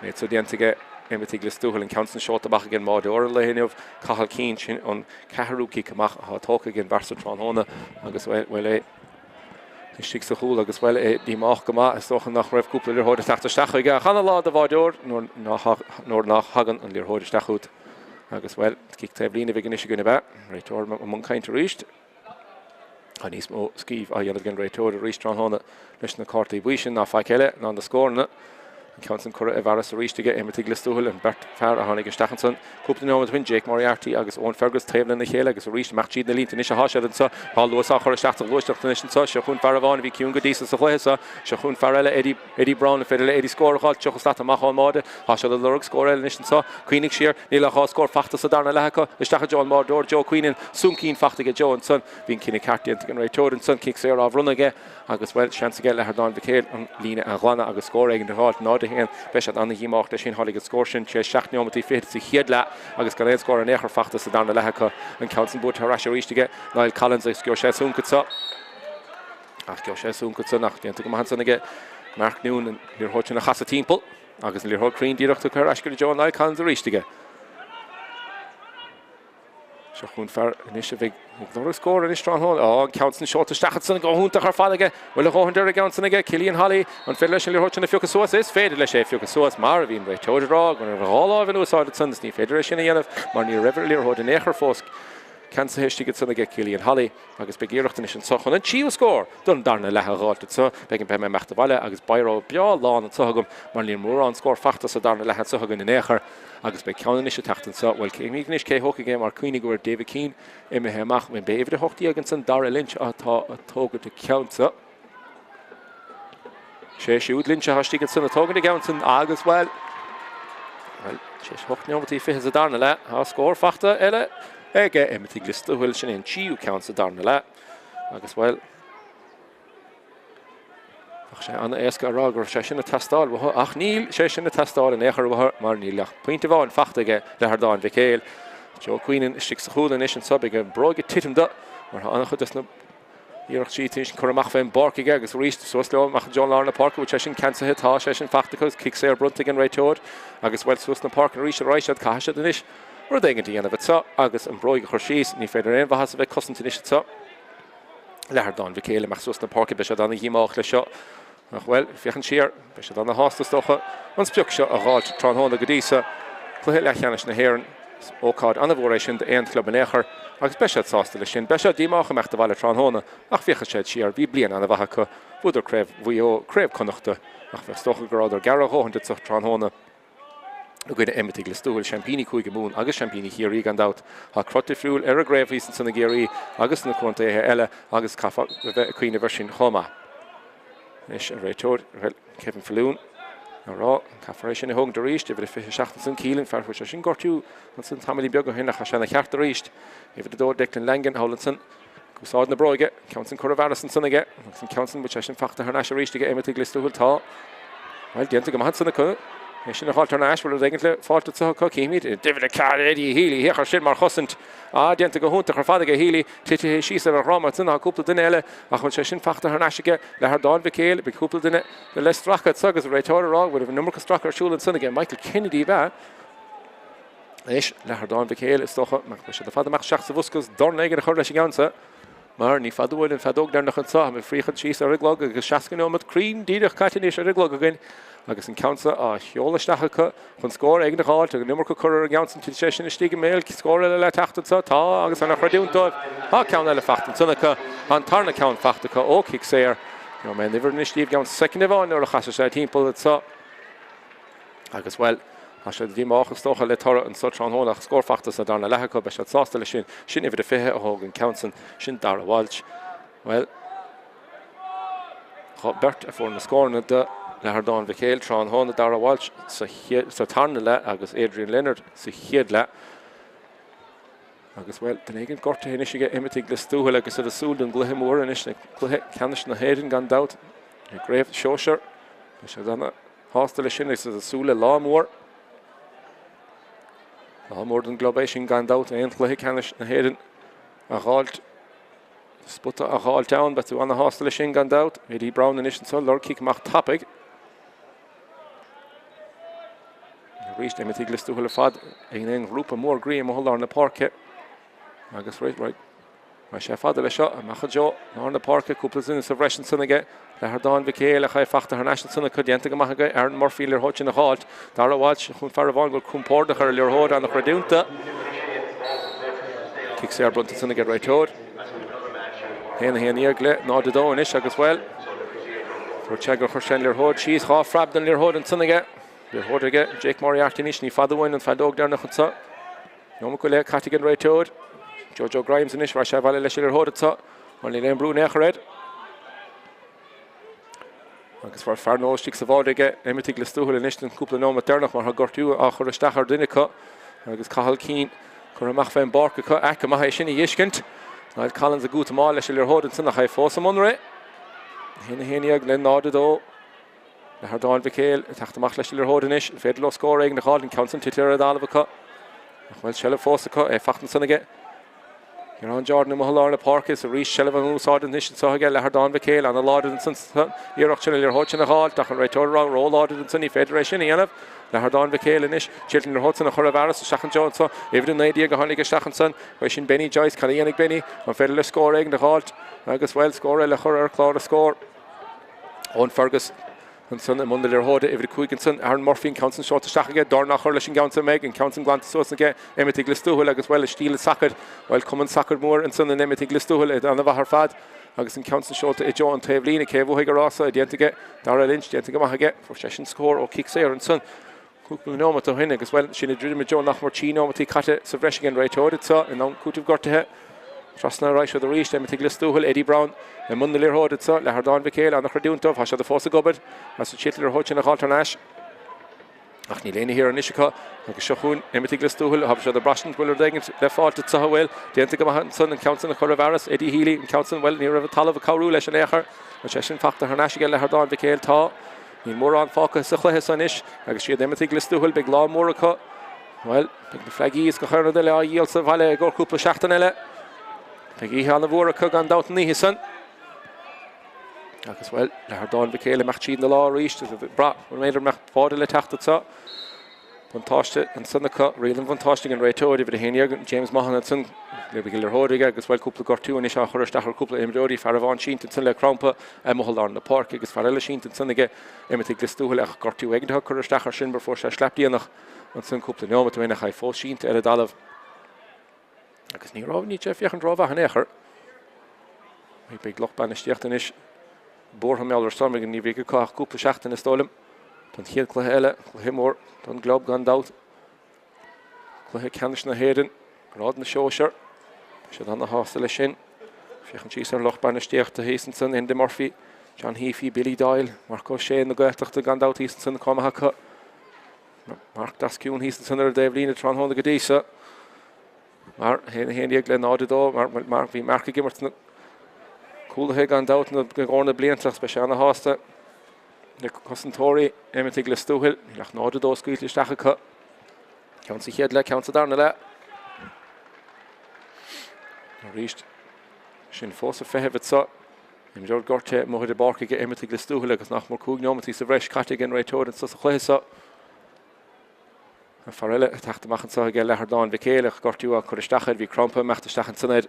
méid so déanta aige imeachtaí Lios Tuathail an ceann san seolta amach ag an mbáireoir an lae inniu, Cathal Keane, sin an ceathrú cic amach athá tógtha ag an bhfear so tráthnóna agus, bhuel, é. istigh sa chúl agus, bhuel, é díomách go maith. Is dócha nach raibh cúpla liathróid ag teacht isteach chuige ach ana-lá do bháireoir nuair nach thagann an liathróid isteach chugat. Agus, bhuel, cic taobh líne a bheidh anois againn, ab ea? Réiteoir i mbun cainte arís. Tá níos mó scaoimh á dhéanamh ag an réiteoir arís tráthnóna leis na cártaí buí sin ná faic eile ná na scóranna. An ceann san curtha i bhfearas arís aige imeachtaí Lios Tuathail, an bheirt fear a tháinig isteach ansan cúpla nóiméad ó shin, Jake Moriarty agus Eoin Fergus taobh lena chéile agus arís imeacht tríd na línte anois athá siad anso. Tá luas á chur isteach sa ghluaiseacht anois anso. Seo chugainn fear amháin a bhí ciúin go dtí so sa chluiche seo. Seo chugainn fear eile, Eddie, Eddie Browne. An féidir le Eddie scór a dh'fháil 30 slat amach ón mbáide? Tá siad ag lorg scór eile anois anso. Cuimhnigh siar, níl ach dhá scór fachta sa darna leath acu. Isteach i dtreo an mbáireoir, Joe Queenan. Súncín fachta aige Joe ansan. Bhí an cinneadh ceart déanta ag an réiteoir ansan. Cic saor á bhronnadh aige. Agus, bhuel, seans aige Leathardán Mhic Éil an líne a ghlanadh agus scór éigin a dh'fháilt. 0-1. Beidh siad ana-dhíomách leis sin. Tháinig an scór sin tar éis seacht neomataí fichid sa chéad leath agus gan aon scór in aon chor fachta sa darna leath acu. An ceann san buaite thar ais arís aige Niall Collins agus gheobhaidh sé súnc anso. Ach gheobhaidh sé súnc ansan ach déanta go maith ansan aige Mark Noone an liathróid sin a chasadh timpeall agus an liathróid cruinn díreach tugtha ar ais go dtí Joe Niall Collins arís aige. Seo chugainn fear anois a bheidh ag lorg scór anois tráthnóna. Á, an ceann san seolta isteach ansan go hiontach ar fad aige. Bhfuil a dhóthain ar an gceann san aige? Cillian Holly, an féidir leis an liathróid sin a phiocadh suas? Is féidir leis é a phiocadh suas mar a bhí an réiteoir ag rá go raibh a dhá láimh in úsáid ansan is ní féidir é sin a dhéanamh mar ní raibh ar liathróid in aon chor fós ceansaithe istigh ansan aige Cillian Holly. Agus beidh iarracht anois anso chun an tríú scór don darna leath a dh'fháilt anso. Beidh an beidh mé imeacht abhaile agus biro breá lán anso agam mar níl mórán scór fachta sa darna leath anso againn in aon chor. Agus beidh ceann anois ag teacht anso. Bhuel, cífimid anois cé thógfaidh é mar cuimhnigh go raibh David Keane imithe amach. Beidh uimhir 18 ansan, Dara Lynch, atá ag tógaint an ceann so. Sé siúd Lynch atá istigh ansan ag tógaint an ceann san agus, bhuel, bhuel, sé 8 neomataí 20 sa darna leath. Tá scór fachta eile aige imeachtaí Lios Tuathail, sin é an tríú ceann sa darna leath. Agus, bhuel, bheadh sé an-éasca a rá go raibh sé sin ag teastáil uathu, ach níl sé sin ag teastáil in aon chor uathu mar níl ach pointe amháin fachta aige Leathardán Mhic Éil. Joe Queenan istigh sa chúl anois anso, beidh an bhróig ag titim do mar tá an-chuid des na Iarracht sí curtha amach fén bpáirc aige agus arís suas leo amach i dtreo lár na páirce. Bhfuil sé sin ceansaithe? Tá sé sin fachta acu agus cic saor bronnta ag an réiteoir agus, bhuel, suas na páirce arís ar aghaidh siad. Caithfidh siad anois rud éigin a dhéanamh anso agus an bhróig a chur síos. Ní féidir aon mhaitheas a bheith ag cosaint anois anso. Leathardán Mhic Éil amach suas na páirce. Beidh siad ana-dhíomách leis seo. Ach, bhuel, féachaint siar, beidh siad ana-shásta is dócha an sprioc seo a dh'fháilt tráthnóna go dtí so. Cluiche leathcheannais na hÉireann. Is ócáid an-mhór é sin d'aon chlub in aon chor agus beidh siad sásta leis sin. Beidh siad díomách imeacht abhaile tráthnóna ach féachfaidh siad siar, bhí bliain an-mhaith acu, bhuadar Craobh Mhaigh Eo, Craobh Connachta ach is dócha go rabhadar gearr a dhóthain anseo tráthnóna i gcoinne Emmett Lios Tuathail, seaimpíní Cúige Mumhan agus seaimpíní Chiarraí gan dabht. Tá crot difriúil ar an gcraobh thíos ansan i gCiarraí agus sna contaetha eile agus caithfear a bheith ag cuimhneamh air sin chomh maith. Anois an réiteoir, Kevin Faloon, á rá, caithfear é sin a thógaint arís, uimhir a 27 ansan, Keelan, fear a fuair sé sin gortú ansan tamaillín beag ó shin ach tá sé ina cheart arís. Uimhir a 2, Declan Langan, thall ansan, ag úsáid na bróige, ceann san curtha i bhfearas ansan aige, agus an ceann san, bhfuil sé sin fachta thar n-ais arís aige Emmet Lios Tuathail, tá. Bhuel, déanta go maith ansan acu. É sin a dh'fháilt thar n-ais, bhfuil rud éigin le fáilt anso acu, cífimid. Uimhir a 4, Eddie Healy, féach air sin mar chosaint. Ah, déanta go hiontach ar fad aige Healy, titithe síos ar a dhroim ansan, tá cúpla duine eile ach bhfuil sé sin fachta thar n-ais aige Leathardán Mhic Éil, beidh cúpla duine le stracadh anso agus an réiteoir ag rá go bhfuil an iomarca stracadh ar siúl ansan aige Michael Kennedy ab ea? Anois, Leathardán Mhic Éil, is dócha, nach mbeidh siad ar fad amach isteach sa bhosca agus dorn éigin a chur leis an gceann seo, mar ní fada uainn an feadóg deireanach anseo. Táimid ag féachaint síos ar an gclog agus 60 nóiméad cruinn díreach caite anois ar an gclog againn agus an ceann seo á sheoladh isteach acu chun scór éigin a dh'fháilt agus an iomarca curtha ar an gceann sin. Titeann sé sin istigh i mbéal. Scór eile le teacht anseo. Tá, agus ana chreidiúint dóibh, tá ceann eile fachta ansan acu. An tarna ceann fachta acu ó chic saor. Gheobhaidh mé an uimhir anois daoibh i gceann soicind amháin nuair a chasfaidh sé timpeall anseo. Agus, bhuel, tá siad díomách is dócha le toradh anso tráthnóna ach scór fachta sa darna leath acu, beidh siad sásta leis sin. Sin uimhir a 20 a thóg an ceann san, sin Dara Walsh. Bhuel, beirt a fuair na scóranna do Leathardán Mhic Éil tráthnóna, Dara Walsh sa, sa tarna leath agus Adrian Leonard sa chéad leath. Agus, bhuel, duine éigin gortaithe anois aige Emmett Lios Tuathail agus iad ag súil don gcluiche mór anois, cluiche ceannais na hÉireann gan dabht, i gcraobh sóisear. Beidh siad ana Shásta leis sin agus ag súil le lá mór. Lá mór don gclub é sin gan dabht, aon chluiche ceannais na hÉireann a dh'fháilt, spota a dh'fháilt ann, beidh tú ana-shásta leis sin gan dabht. Eddie Brown anois anseo, lorg cic amach tapaidh. Arís, Emmett Lios Tuathail ar fad ag an aon ghrúpa mór groí amuigh i lár na páirce. Agus right, right. Beidh sé fada leis seo, amach i dtreo lár na páirce, cúpla duine sa bhreis ansan aige, Leathardán Mhic Éil ach é fachta thar n-ais ansan acu, déanta go maith aige, Aaron Murphy an liathróid sin a dh'fháilt, Dara Walsh chun fear amháin go bhfuil compordach ar an liathróid, an-chreidiúint. Cic saor bronnta ansan ag an réiteoir. 1 1 le 0 2 anois agus bhuel, dúirt sé gur chuir sé an liathróid síos, 2 phreab den liathróid ansan aige. Liathróid aige Jake Moriarty anois, ní fada uainn an feadóg deireanach anseo. Nóiméad go leith caite ag an réiteoir. Jojo Grimes anois, rachaidh sé abhaile leis an liathróid anseo mar níl aon brú in aon chor air. Agus bhí fear nó istigh sa bháide aige, Emmet Lios Tuathail anois don chúpla nóiméad deireanach mar tá gortú á chur isteach ar dhuine acu agus Cathal Keane curtha amach fén bpáirc acu. Aice maith é sin a dh'fheiscint. Niall Collins ag útamáil leis an liathróid ansan ach é fós i mbun rith. 1 1 le 0 2. Leathardán Mhic Éil ag teacht amach leis an liathróid anois. An féidir leo scór éigin a dh'fháil? An ceann san tite ar an dtalamh acu. Ach bhfuil seilbh fós acu? É fachta ansan aige. Ciarán Jordan amuigh i lár na páirce is arís seilbh á úsáid anois anseo aige Leathardán Mhic Éil. Ana-láidir ansan san iarracht sin an liathróid sin a dh'fháilt ach an réiteoir ag rá ró-láidir ansan ní féidir é sin a dhéanamh. Leathardán Mhic Éil anois. Siad an liathróid san a chur i bhfearas isteach anseo anseo. Uimhir 19 a tháinig isteach ansan. Ba é sin Benny Joyce. Cad a dhéanfaidh Benny? An féidir leis scór éigin a dh'fháilt? Agus bhuel scór eile a chur ar chlár na scór. Eoin Fergus ansan i mbun na liathróide, uimhir 5 ansan, Aaron Murphy, an ceann san seolta isteach aige, dorn á chur leis an gceann san, mbeidh an ceann san glanta suas aige, Emmet Lios Tuathail agus bhuel, stíl sacair, bhuel, cumann sacair mór ansan in Emmet Lios Tuathail, ana-mhaith ar fad agus an ceann san seolta i dtreo an taobh líne, cé a bhuafaidh an rása, déanta aige, Dara Lynch, déanta go maith aige, fuair seisean scór ó chic saor ansan. Cúpla nóiméad ó shin agus, bhuel, sinn ag druidim i dtreo nach mór 3 nóiméataí caite sa bhreis ag an réiteoir anseo in am cúitimh gortaithe. Trasna ar aghaidh siad arís, Emmet Lios Tuathail, Eddie Brown i mbun na liathróide anseo, Leathardán Mhic Éil, an-chreidiúint dóibh, tá siad fós ag obair as an liathróid sin a dh'fháilt thar n-ais. Ach níl éinne thiar anois acu agus seo chugainn Emmet Lios Tuathail, tá siad ag braistint go bhfuil rud éigin le fáilt anseo, bhuel, déanta go maith ansan an ceann san a chur i bhfearas, Eddie Healy, an ceann san, bhuel, ní raibh an talamh ag cabhrú leis in aon chor, tá sé sin fachta thar n-ais aige Leathardán Mhic Éil, tá. Níl mórán fágtha sa chluiche seo anois agus siad Emmet Lios Tuathail, beidh lá mór acu. Bhuel, beidh na fleaigí is gach aon rud eile á dhíol sa bhaile i gcomhair cúpla seachtain eile. Beidh oíche an-mhór acu gan dabht an oíche san. Agus bhuel, Leathardán Mhic Éil ag imeacht tríd na lá arís, brath, b'fhéidir mbeadh báide le teacht anseo. Buntáiste ansan acu, riail an bhuntáiste ag an réiteoir, uimhir 11, James Maughan ansan, le liathróid aige agus bhuel cúpla gortú anois á chur isteach ar cúpla imreoirí, fear amháin sínte ansan le crampa amuigh i lár na páirce agus fear eile sínte ansan aige, Emmet Lios Tuathail ach gortú éigin atá curtha isteach air sin mar fuair sé slap déanach. ansan cúpla neomat ó shin ach é fós sínte ar an dtalamh agus ní raibh, níl sé ag féachaint rómhaith in aon chor. Beidh lucht bainistíochta anois buartha mar gheall air san, ní bheidh acu ach cúpla seachtain is dóigh liom don chéad cluiche eile, cluiche mór don gclub gan dabht. Cluiche Ceannais na hÉireann, Grád na Sóisear. Beidh siad ana-shásta leis sin. Féachaint síos ar lucht bainistíochta thíos ansan, Enda Murphy, John Heaphy, Billy Doyle, Marc Ó Sé na Gaeltachta gan dabht thíos ansan chomh maith acu. Marc Deasciún thíos ansan ar an dtaobhlíne tráthnóna go dtí seo. Mar 1-11 le 0-2 mar bhí Marc ag imirt sna cúlaithe gan dabht i gcomhair na blianta agus beidh sé ana-shásta. Na cosantóirí Eimeataigh Lios Tuathail, níl ach 0-2 scaoilte isteach acu. Ceann sa chéad leath, ceann sa darna leath. Arís, sin fós ag feitheamh anseo. Imreoir gortaithe amuigh ar an bpáirc ag Eimeataigh Lios Tuathail agus nach mór 5 neomataí sa bhreis caite ag an réiteoir anseo sa chluiche seo. An fear eile ag teacht amach anseo aige Leathardán Mhic Éil ach gortú á cur isteach air, bhí crampa ag imeacht isteach ansan air.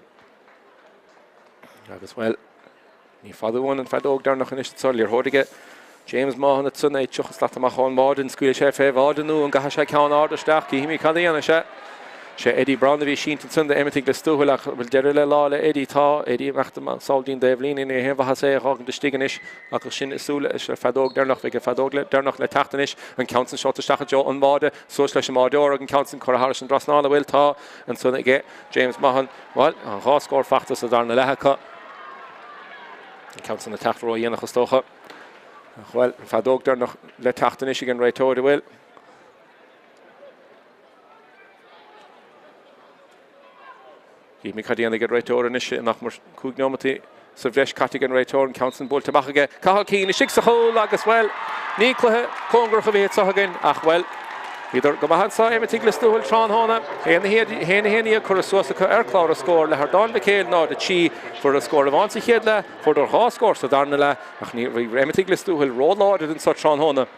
Agus bhuel, Ní fada uainn an feadóg deireanach anois anseo. Liathróid aige James Maughan ansan, é 30 slat amach ón mbáide. An scaoilfidh sé fé bháide nó an gcaithfidh sé ceann ard isteach? Cífimid cad a dhéanfaidh sé. Sé Eddie Browne a bhí sínte ansan d'Eimeataigh Lios Tuathail ach bhfuil deireadh le lá le Eddie? Tá. Eddie ag imeacht sall dtí'n dtaobhlíne. Ní haon mhaitheas é a dh'fhágaint istigh anois ach sin ag súil leis an feadóg deireanach. Beidh an feadóg deireanach le teacht anois. An ceann san seolta isteach i dtreo an bháide. Suas leis an mbáideoir ag an ceann san curtha thairis an dtrasnán. An bhfuil? Tá. Ansan aige James Maughan. Bhuel, an dhá scór fachta sa darna leath acu. An ceann san ag teacht ródhéanach is dócha. Ach bhuel, an feadóg deireanach le teacht anois ag an réiteoir, an bhfuil? Cífimid cad a dhéanfaidh an réiteoir anois, nach mór 5 neomataí sa bhreis caite ag an réiteoir, an ceann san buailte amach aige. Cathal Keane istigh sa chúl agus, bhuel, ní cluiche cóngarach a bhí anseo againn ach, bhuel, bhíodar go maith anseo, Eimeataigh Lios Tuathail tráthnóna. 1-1, 11 curtha suas acu ar chlár na scór Leathardán Mhic Éil 0-3. Fuaireadar scór amháin sa chéad leath, fuaireadar dhá scór sa darna leath ach ní bhí Eimeataigh Lios Tuathail ró-láidir anseo tráthnóna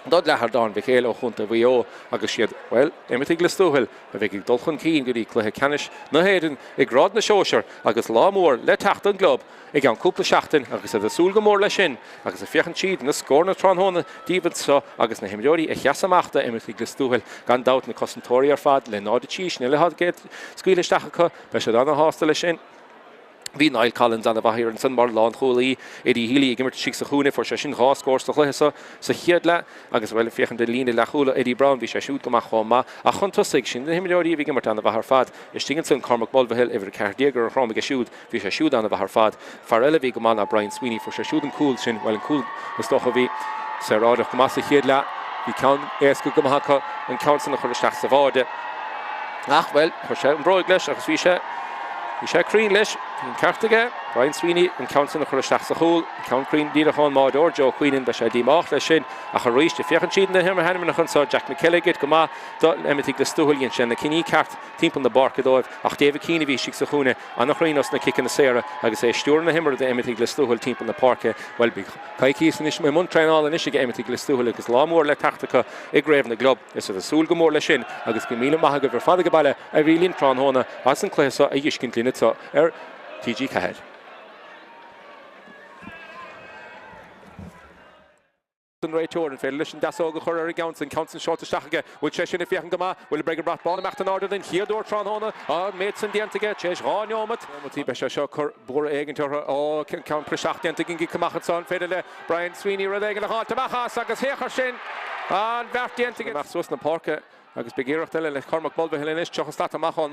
do Leathardán Mhic Éil ó Chontae Mhaigh Eo agus siad, bhuel, Eimeataigh Lios Tuathail a bheidh ag dul chun cinn go dtí cluiche ceannais na hÉireann i grád na sóisear agus lá mór le teacht don gclub i gceann cúpla seachtain agus iad ag súil go mór leis sin agus ag féachaint siar na scóranna tráthnóna díobh anseo agus na himreoirí a sheas amach d'Eimeataigh Lios Tuathail gan dabht na cosantóirí ar fad le 0-3 sin uile atá scaoilte isteach acu beidh siad ana-shásta leis sin. Bhí Niall Collins ana-mhaith thiar ansan mar lánchúlaí. Eddie Healy ag imirt istigh sa chúinne, fuair sé sin dhá scór sa chluiche seo sa chéad leath agus, bhuel, ag féachaint ar líne leathchúil Eddie Browne, bhí sé siúd go maith chomh maith. Ach chun tosaigh, sin na himreoirí a bhí ag imirt ana-mhaith ar fad. Istigh ansan, Cormac Mulvihill, uimhir 14 ar an chrom aige siúd, bhí sé siúd ana-mhaith ar fad. Fear eile a bhí go maith ná Brian Sweeney, fuair sé siúd an cúl sin, bhuel, an cúl is dócha a bhí saoráideach go maith sa chéad leath. Bhí ceann éasca go maith acu an ceann san a chur isteach sa bháide. Ach, bhuel, chuir sé an bhróig leis agus bhí sé, bhí sé cruinn leis. Bhí an ceart aige, Brian Sweeney, an ceann sin a chur isteach sa chúl. An ceann cruinn díreach ón mbáideoir, Joe Queenan, beidh sé díomách leis sin. Ach arís, féachann siad na hainmneacha anseo, Jack McElligott go maith d'Eimeataigh Lios Tuathail, dhein sé na cinní ceart timpeall na páirce dóibh. Ach David Keane a bhí istigh sa chúinne, an-chruinn os na ciceanna saora agus é ag stiúradh na himeartha d'Eimeataigh Lios Tuathail timpeall na páirce. Bhuel, beidh coicíos anois i mbun traenála anois ag Eimeataigh Lios Tuathail agus lá mór le teacht acu i gCraobh na gClub. Is iad ag súil go mór leis sin agus go míle maith agaibh ar fad age baile a bhí linn tráthnóna as an cluiche seo a dh'fheiscint linn anseo ar TG4. An réiteoir, an féidir leis an deasóg a chur ar an gceann san, ceann san seolta isteach aige, bhfuil sé sin ag féachaint go maith, bhfuil beidh an brat bán ag imeacht in airde den chéad uair tráthnóna, an méid san déanta aige tar éis 2 neomat. Beidh sé seo ag cur buaireamh éigint orthu, ó ceann praiseach déanta ag an gcic amach anso, an féidir le Brian Sweeney rud éigin a dh'fháilt amach as agus féach ar sin! An bheart déanta aige. Amach suas na páirce agus beidh iarracht eile le Cormac Mulvihill anois, 30 slat amach ón.